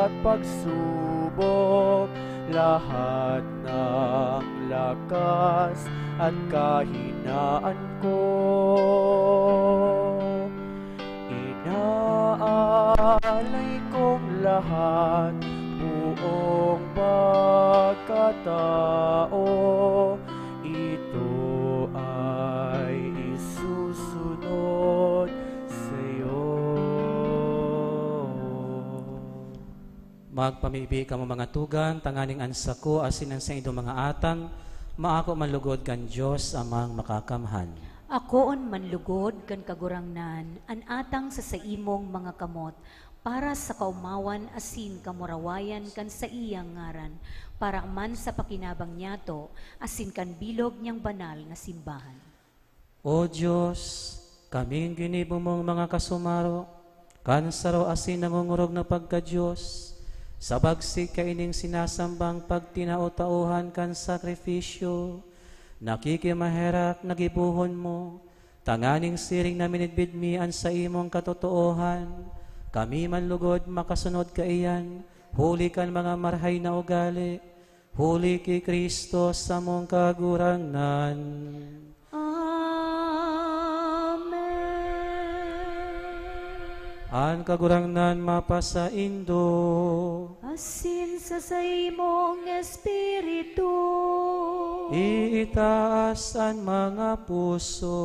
at pagsubok, lahat ng lakas at kahinaan ko, inaalay kong lahat, buong pagkatao, ito ay isusunod sa'yo. Magpamibi kamo, mga tugang, tanganing an sako asin an saindong mga atang maako man lugod kan Dios Amang Makakamhan. Akoon man lugod kan Kagurangnan an atang sa saimong mga kamot, para sa kaomawan asin kamurawayan kan saiyang ngaran, para man sa pakinabang niyato asin kan bilog niyang banal na simbahan. O Dios, kaming ginibo mong mga kasumaro, kan saro asin nangongorog na pagka-Dios, sa bagsik kaining sinasambang pagtinao-taohan kan sakrifisyo, nakikimaherak na gibohon mo, tanganing siring na minidbid mi an saimong katotoohan, kami man lugod makasunod kaiyan, huli kan mga marahay na ugali, huli ki Cristo samong Kagurangnan. Amen. An Kagurangnan mapasaindo. Asin sa saimong espiritu. Iitaas an mga puso.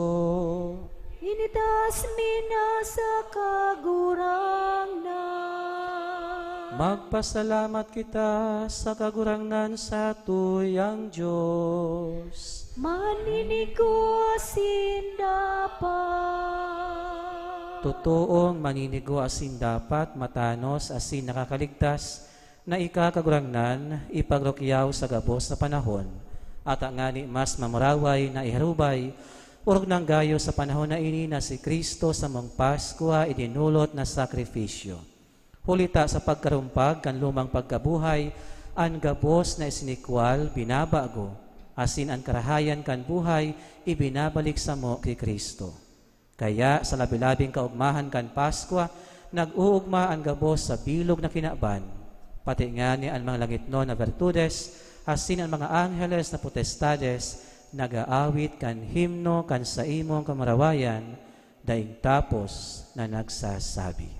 Initaas mi na sa Kagurangnan. Magpasalamat kita sa Kagurangnan satuyang Dios. Maninigo asin dapat. Totoong maninigo asin dapat, matanos asin nakakaligtas, na ika, Kagurangnan, ipagrukyaw sa gabos na panahon, ata ngani mas mamuraway na iharubay, orog nang gayo sa panahon na ini na si Cristo samong Paskwa idinolot na sakrifisyo. Huli ta sa pagkarumpag kan lumang pagkabuhay, an gabos na isinikwal binabago, asin an karahayan kan buhay ibinabalik samo ki Cristo. Kaya sa labi-labing kaogmahan kan Paskwa, nag-oogma an gabos sa bilog na kinaban, pati ngani an mga langitnon na bertudes asin an mga angheles na potestades nag-aawit kan himno kan saimong kamurawayan, daing tapos na nagsasabi.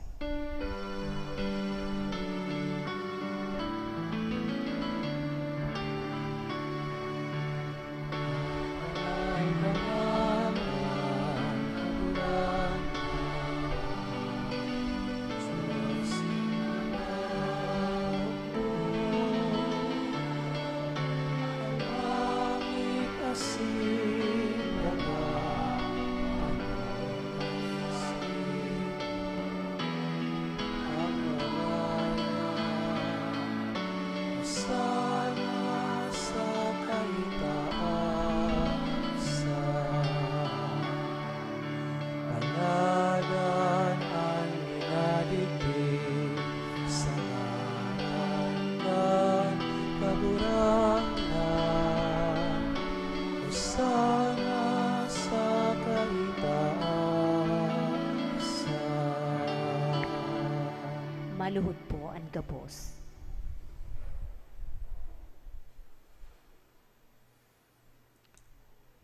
Panagan an minadigdi sa ngaran kan Kagurangnan, Hosana sa kaitaasan. Maluhod po an gabos.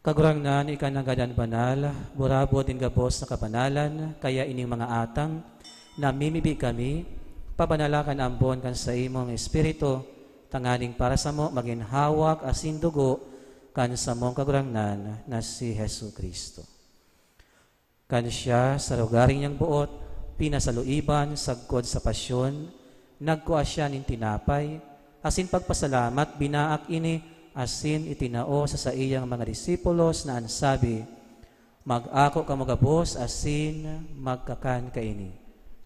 Kagurangnan, ika nanggad an banal, burabod nin gabos na kabanalan, kaya ining mga atang, namimibi kami, pabanala kan ambon kan saimong Espiritu, tanganing para samo magin hawak asin dugo kan samong Kagurangnan na si Jesu-Cristo. Kan siya, sa lugaring niyang boot, pinasaluiban sagkod sa pasyon, nagkua siya nin tinapay, asin pagpasalamat, binaak ini, asin itinao sa saiyang mga disipulos na an sabi, "Mag-ako kamo gabos asin magkakan kaini,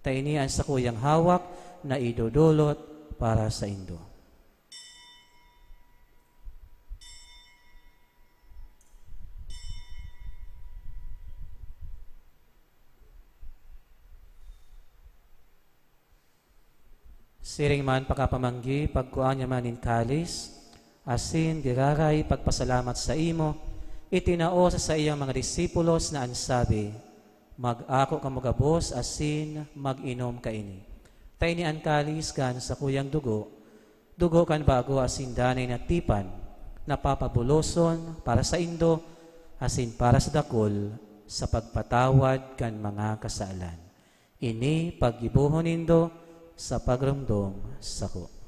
ta ini an sakuyang hawak na idodolot para saindo." Siring man pakapamanggi, pagkua niya man nin kalis, asin giraray pagpasalamat saimo, itinao sa saiyang mga disipulos na an sabi, Mag-ako kamo gabos asin mag-inom kaini. Ta ini an kalis kan sakuyang dugo, dugo kan bago asin danay na tipan, na papabuloson para saindo asin para sa dakul sa pagpatawad kan mga kasalan. Ini paggibohon nindo sa pagromdom sako.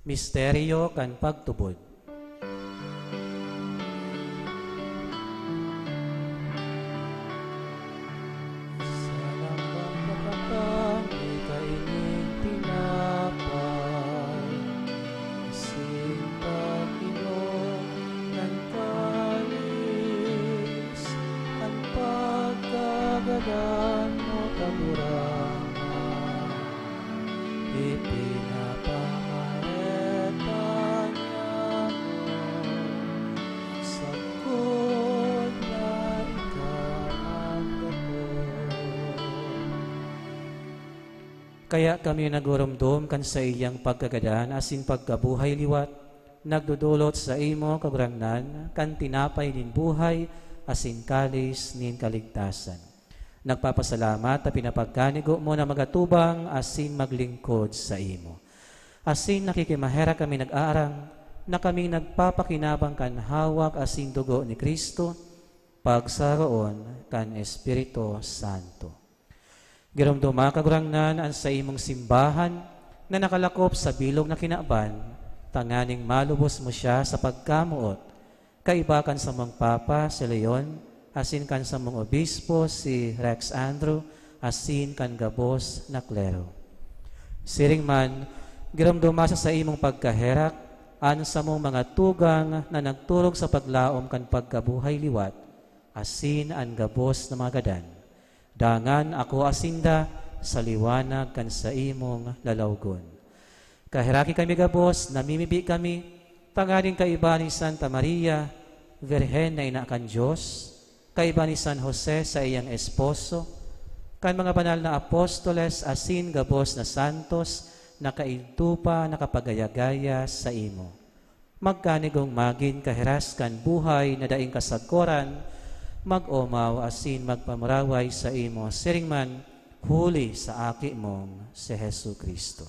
Misteryo kan pagtubod. Sa lambang katakan, kita ining tinapay, asin pag-inom kan kalis, an pagkagadan mo, Kagurangnan, ipinapamareta niamo, sagkod na ika an dakul. Kaya kami naguromdom kan saiyang pagkagadan asin pagkabuhay liwat, nagdodolot saimo, Kagurangnan, kan tinapay nin buhay asin kalis nin kaligtasan. Nagpapasalamat ta pinapagkanigo mo na magatubang asin maglingkod saimo. Asin nakikimaherak kami nag-aarang na kami nagpapakinabang kan hawak asin dugo ni Cristo, pagsaroon kan Espiritu Santo. Giromdoma, Kagurangnan, an saimong simbahan na nakalakop sa bilog na kinaban, tanganing malubos mo siya sa pagkamoot, kaiba kan samong Papa, si Leon, asin kan samong Obispo, si Rex Andrew, asin kan gabos na klero. Siring man, giromdoma sa saimong pagkaherak an samong mga tugang na nagturog sa paglaom kan pagkabuhay liwat, asin an gabos na mga gadan. Dangan akoa sinda sa liwanag kan saimong lalawgon. Kaheraki kami gabos, namimibi kami, tanganing kaiba ni Santa Maria, Birhen na ina kan Dios, kaiba ni San Jose, saiyang esposo, kan mga banal na apostoles asin gabos na santos na kaidto pa nakapagaya-gaya saimo. Magkanigong magin kahiras kan buhay na daing kasagkoran, mag-omaw asin magpamuraway saimo siring man huli sa Aki mong si Jesu-Cristo.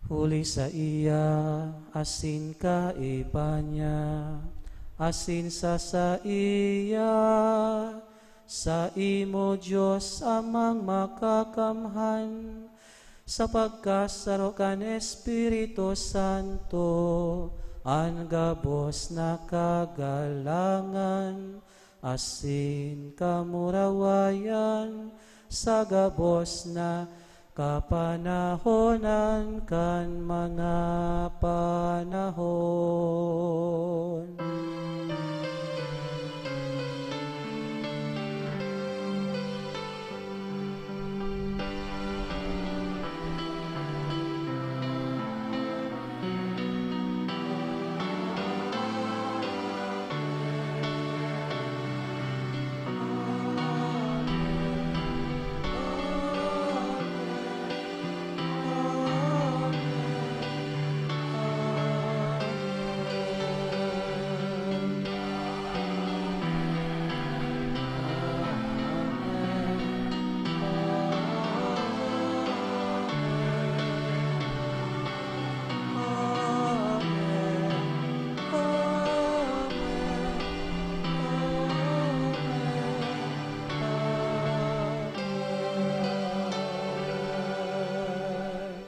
Huli saiya, asin kaiba niya, asin sa saiya, saimo, Dios Amang Makakamhan, sa pagkasaro kan Espiritu Santo, an gabos na kagalangan asin kamurawayan sa gabos na kapanahonan kan mga panahon.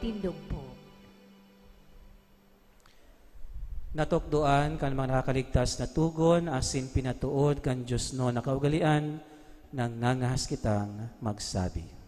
Tindog po. Natukdoan kan mga nakakaligtas na togon asin pinatood kan diosnon na kaugalean, nangangahas kitang magsabi.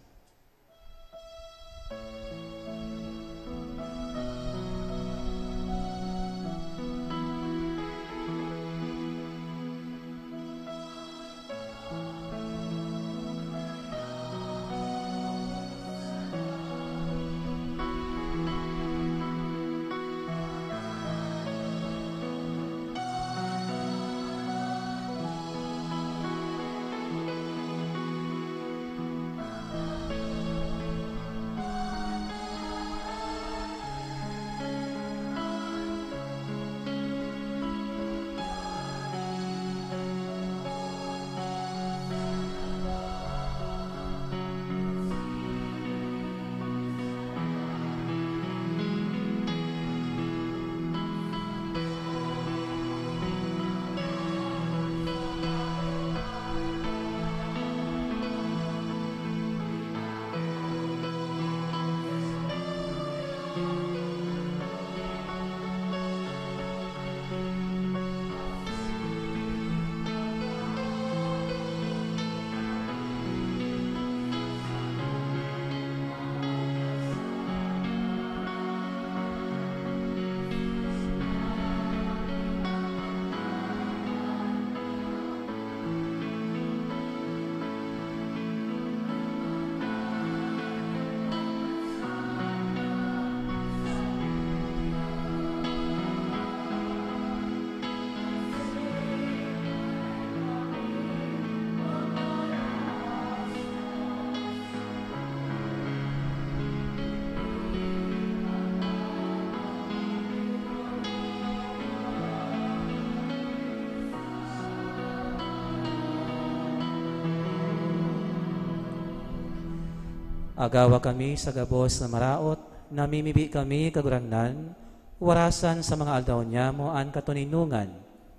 Agawa kami sa gabos na maraot, namimibi kami, Kagurangnan, warasan sa mga aldaw niyamo an katoninongan,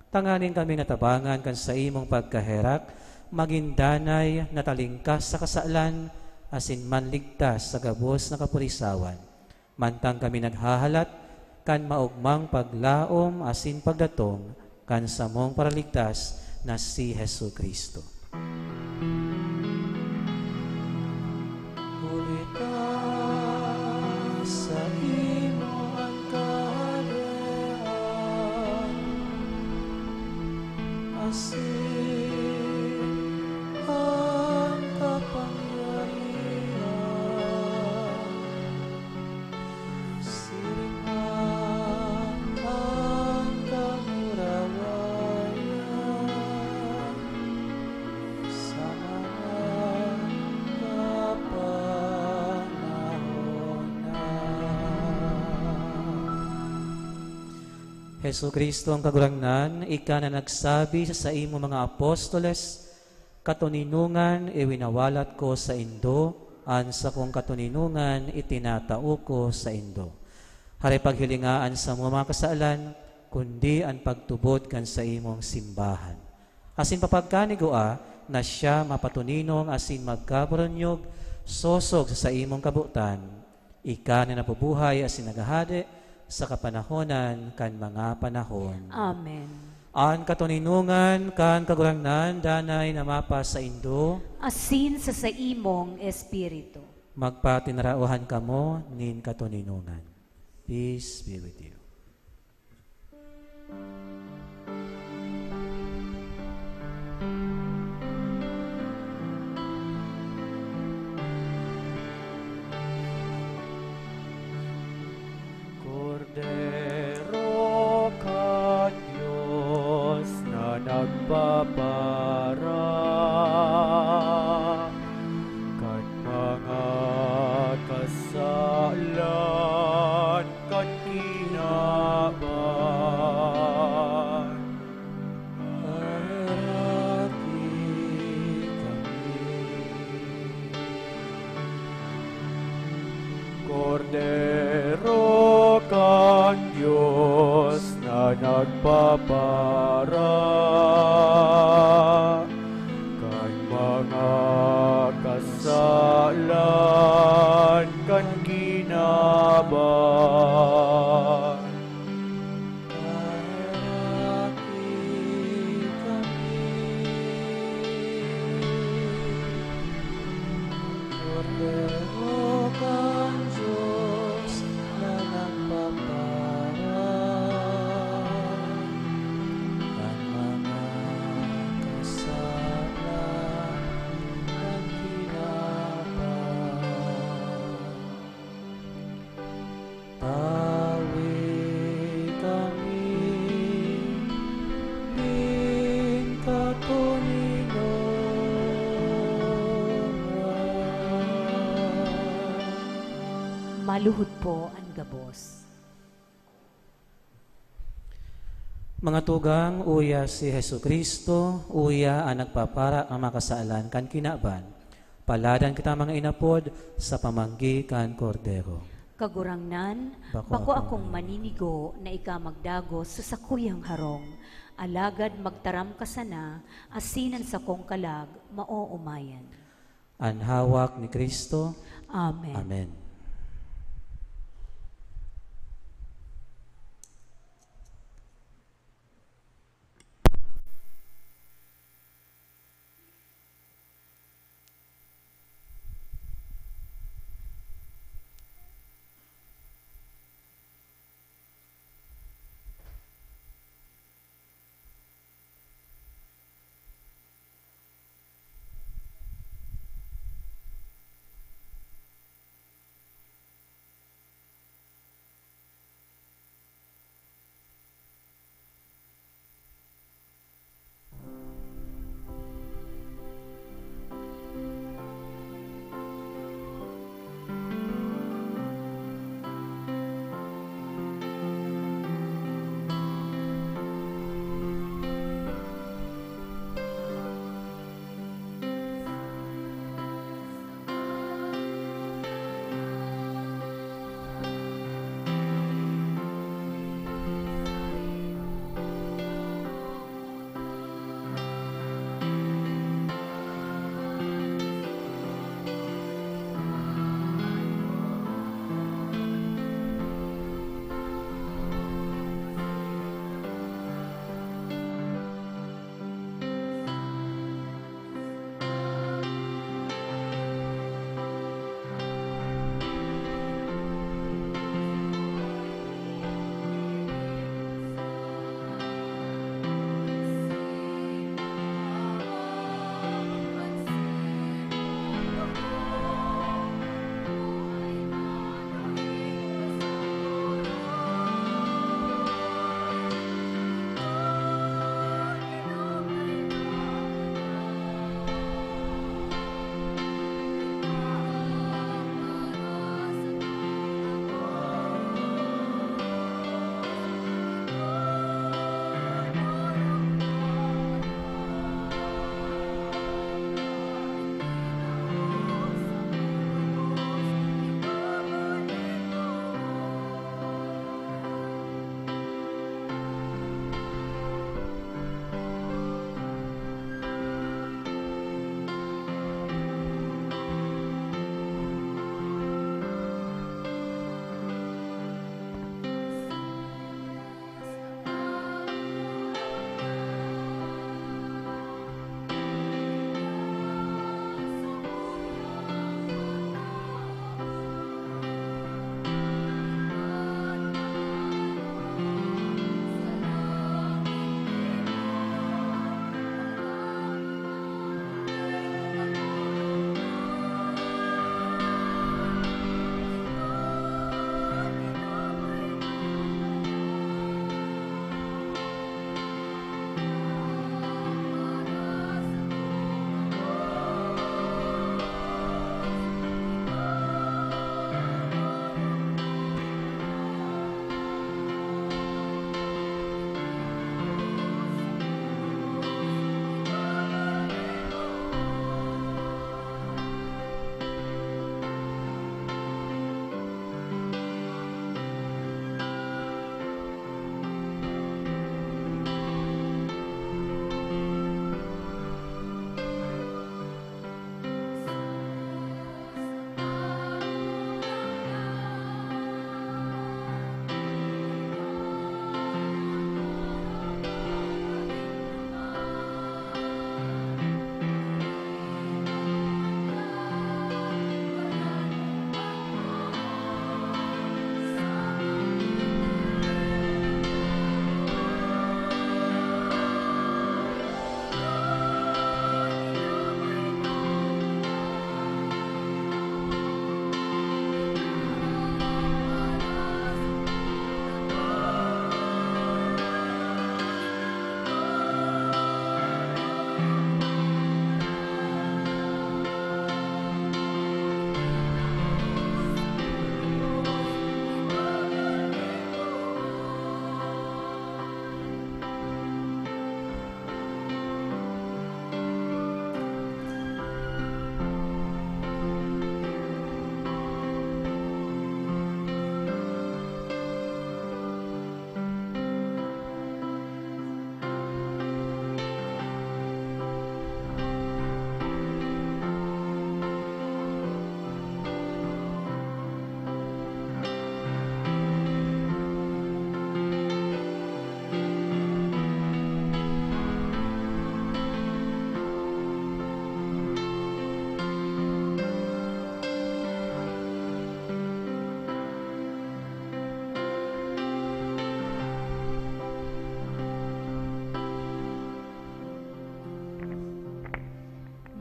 tanganing kami natabangan kan saimong pagkaherak, magin danay, natalingkas sa kasalan, asin manligtas sa gabos na kapurisawan. Mantang kami naghahalat kan maogmang paglaom asin pagdatong kan samong Paraligtas na si Jesu-Cristo. Huli ta saimo an kahalean, asin an kapangyarihan. Siring man an kamurawayan sa mga kapanahonan. Jesu-Cristo ang Kagurangnan, ika na nagsabi sa saimo mga apostoles, "Katoninongan iwinawalat ko saindo, an sakong katoninongan itinatao ko saindo." Hare paghilinga an samong mga kasalan, kundi an pagtubod kan saimong simbahan. Asin papagkanigua na siya mapatoninong asin magkaburunyog sosog sa saimong kabotan. Ika na nabubuhay asin naghahade sa kapanahonan kan mga panahon. Amen. An katoninongan kan Kagurangnan danay na mapasaindo. Asin sa saimong espiritu. Magpatinarauhan kamo nin katoninongan. Peace be with you. Kordero kan Dios na nagpapara kan mga kasalan kan kinaban. Paheraki kami. Kordero kan Dios na nagpapara kan mga kasalan kan kinaban. Paheraki kami. Kordero kan Dios na nagpapara kan mga kasalan kan kinaban. Tawe kami nin katoninongan. Maluhod po an gabos. Mga tugang, uya si Jesu-Cristo, uya an nagpapara kan mga kasalan kan kinaban. Paladan kita, mga inapod, sa pamanggi kan Kordero. Kagurangnan, bako akong maninigo na ika magdagos sa sakuyang harong, alagad magtaram ka sana, asin an sakong kalag maoomayan. An hawak ni Cristo. Amen. Amen.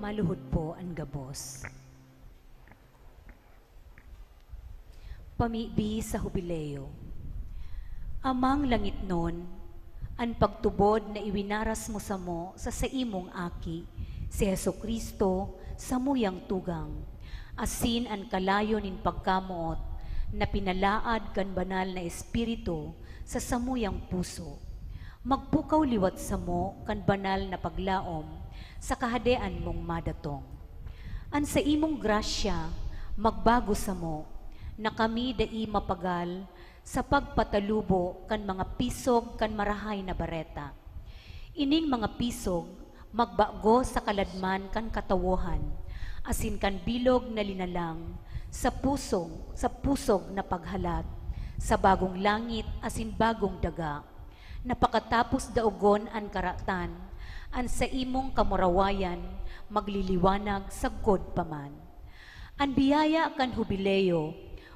Maluhod po an gabos. Pamibi sa Hubileo. Amang langitnon, an pagtubod na iwinaras mo samo sa saimong Aki, si Jesu-Cristo, samuyang tugang, asin an kalayo nin pagkamoot na pinalaad kan Banal na Espiritu sa samuyang puso, magpukaw liwat samo kan banal na paglaom sa Kahadean mong madatong. An saimong grasya magbago samo, na kami dai mapagal sa pagpatalubo kan mga pisog kan Marahay na Bareta. Ining mga pisog magbago sa kaladman kan katawohan, asin kan bilog na linalang sa pusong, sa pusog na paghalat, sa bagong langit asin bagong daga, na pakatapos daogon an karatan, an saimong kamurawayan magliliwanag sagkod pa man. An biyaya kan Hubileo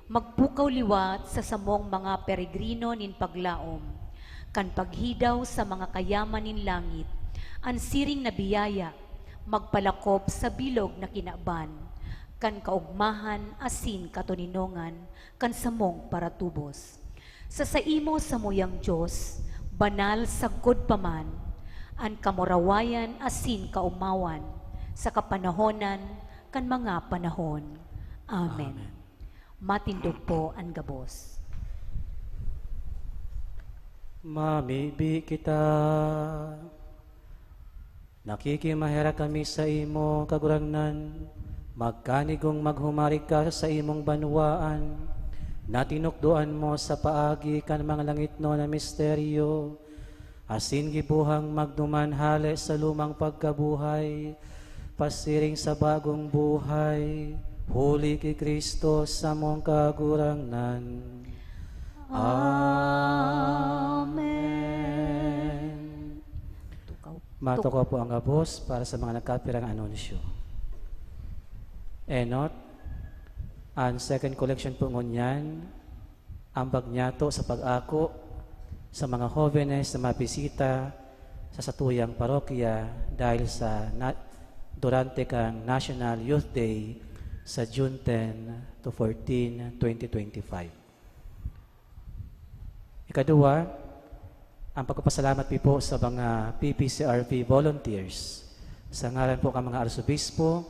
magpukaw liwat sa samong mga peregrino nin paglaom, kan paghidaw sa mga kayaman nin langit. An siring na biyaya magpalakop sa bilog na kinaban kan kaogmahan asin katoninongan kan samong paratubos. Sa saimo samuyang Dios, banal sagkod pa man an kamurawayan asin kaomawan sa kapanahonan kan mga panahon. Amen. Amen. Matindog po an gabos. Mamibi kita. Nakikimaherak kami saimo, Kagurangnan, magkanigong maghumarig ka sa saimong banwaan, na tinukdoan mo sa paagi kan mga langitnon na misteryo, asin gibohang magduman hale sa lumang pagkabuhay, pasiring sa bagong buhay, huli ki Cristo samong Kagurangnan. Amen. Tukaw. Matukaw po ang gabos para sa mga nagkapirang anunsyo. Enot, an second collection po ngunyan, ambag niyato sa pag-ako sa mga hobenes na mabisita sa satuyang parokya dahil sa na-, durante kan National Youth Day sa June ten to fourteen, twenty twenty-five. Ikaduwa, ang pagpapasalamat mi po sa mga P P C R V volunteers. Sa ngaran po kan mga arsobispo,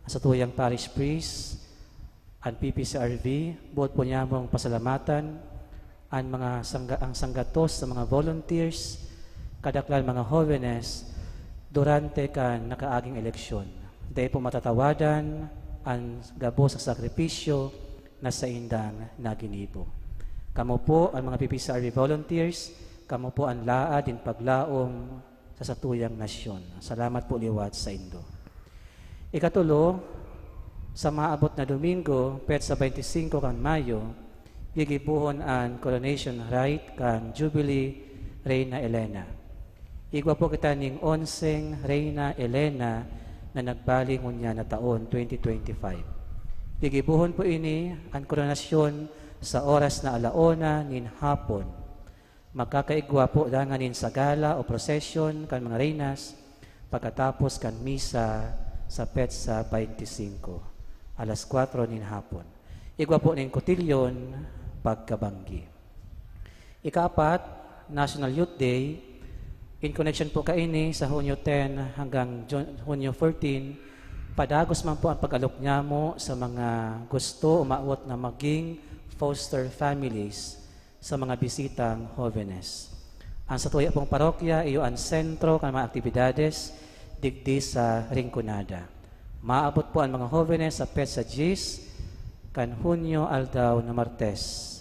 sa tuyang parish priest, an P P C R V, boot po niyamong pasalamatan an mga sangga-, ang sanggatos sa mga volunteers, kadaklan mga hobenes, durante kan nakaaging eleksyon. Dai po matatawadan an gabos na sakripisyo na saindang naginibo. Kamo po, an mga P P C R V volunteers, kamo po an laad nin paglaom sa satuyang nasyon. Salamat po liwat saindo. Ikatulo, sa maabot na Domingo, petsa twenty-five kan Mayo, gigibohon an coronation rite kan Jubilee Reina Elena. Igwa po kita nin onseng Reina Elena na nagbali ngunyan na taon, twenty twenty-five. Gigibohon po ini an koronasyon sa oras na ala una nin hapon. Magkakaigwa po dangan nin sagala o prosesyon kan mga reinas pagkatapos kan misa sa petsa twenty-five, alas kwatro nin hapon. Igwa po nin kotilyon pagkabanggi. Ikaapat, National Youth Day. In connection po kaini, sa Hunyo ten hanggang Jun-, Hunyo fourteen, padagos man po ang pag-alok nyamo sa mga gusto o maawot na maging foster families sa mga bisitang hobenes. Ang satuya pong parokya iyo an sentro kan mga aktibidades digdi sa Rinconada. Maabot po an mga hobenes sa petsa dyes kan Hunyo, aldaw na Martes.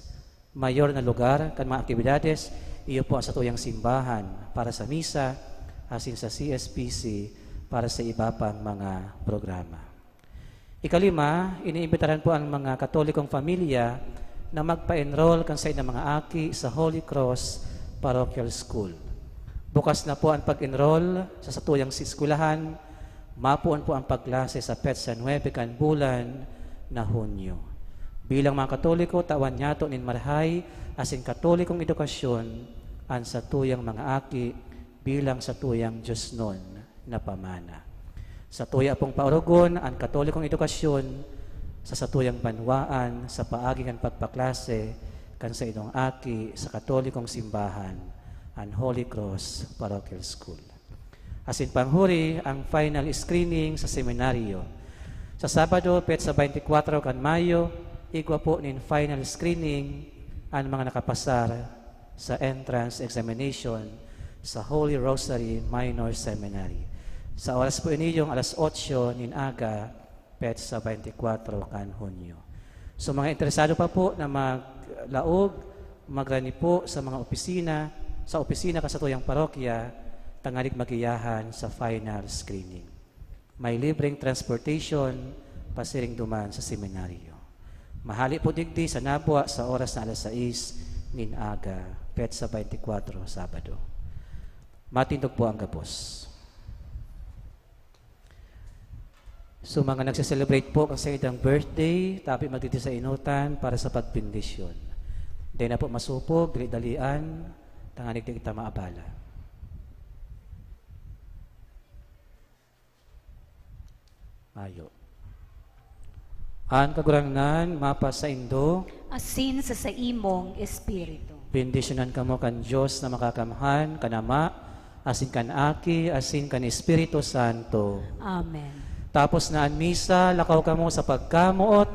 Mayor na lugar kan mga aktibidades, iyo po ang satuyang simbahan para sa misa, asin sa C S P C para sa iba pang mga programa. Ikalima, iniimbitaran po ang mga Katolikong pamilya na magpa-enroll kan saindang mga aki sa Holy Cross Parochial School. Bukas na po ang pag-enroll sa satuyang eskwelahan. Mapoon po ang pagklase sa petsa nuebe kan bulan na Hunyo. Bilang mga Katoliko, tawan nyato nin marahay asin Katolikong edukasyon an satuyang mga aki bilang satuyang diosnon na pamana. Satuya pong paorogon an Katolikong edukasyon sa satuyang banwaan sa paagi kan pagpaklase kan saindong aki sa Katolikong Simbahan, an Holy Cross Parochial School. Asin panghuri, ang final screening sa seminaryo. Sa Sabado, petsa twenty-four kan Mayo, igwa po nin final screening an mga nakapasar sa entrance examination sa Holy Rosary Minor Seminary. Sa oras po ini, yung alas otso nin aga, petsa twenty-four kan Hunyo. So, mga interesado pa po na maglaog, magrani po sa mga opisina, sa opisina kan satuyang parokya, tanganing magiyahan sa final screening. May libreng transportation pasiring duman sa seminaryo. Mahali po digdi sa nabwa sa oras na alas sais nin aga, petsa twenty-four, Sabado. Matindog po ang gabos. So, mga nagse-celebrate po kan saindang birthday, tabi magdidi sa inutan para sa pagbendisyon. Dai na po masupog, dali-dalian, tanganing di kita maabala. Mayo. An Kagurangnan mapasaindo. Asin sa saimong espiritu. Bendisyonan kamo kan Dios na Makakamhan, kan Ama, asin kan Aki, asin kan Espiritu Santo. Amen. Tapos na an misa, lakaw kamo sa pagkamoot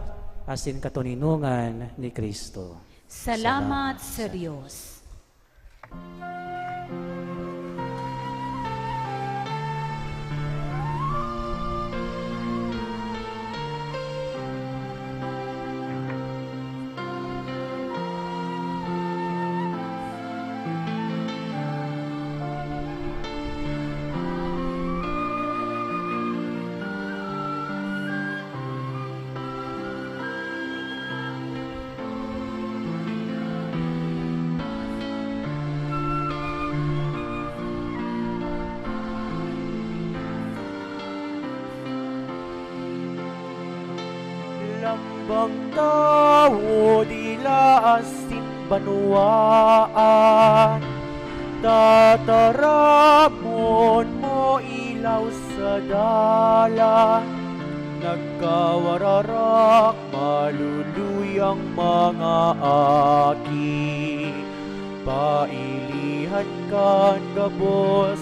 asin katoninongan ni Cristo. Salamat Salamat sa sa Dios. Lambang tawo, dila asin banwaan, tataramon mo ilaw sa dalan. Nagkawararak, maluluy ang mga aki, pailihan kan gabos.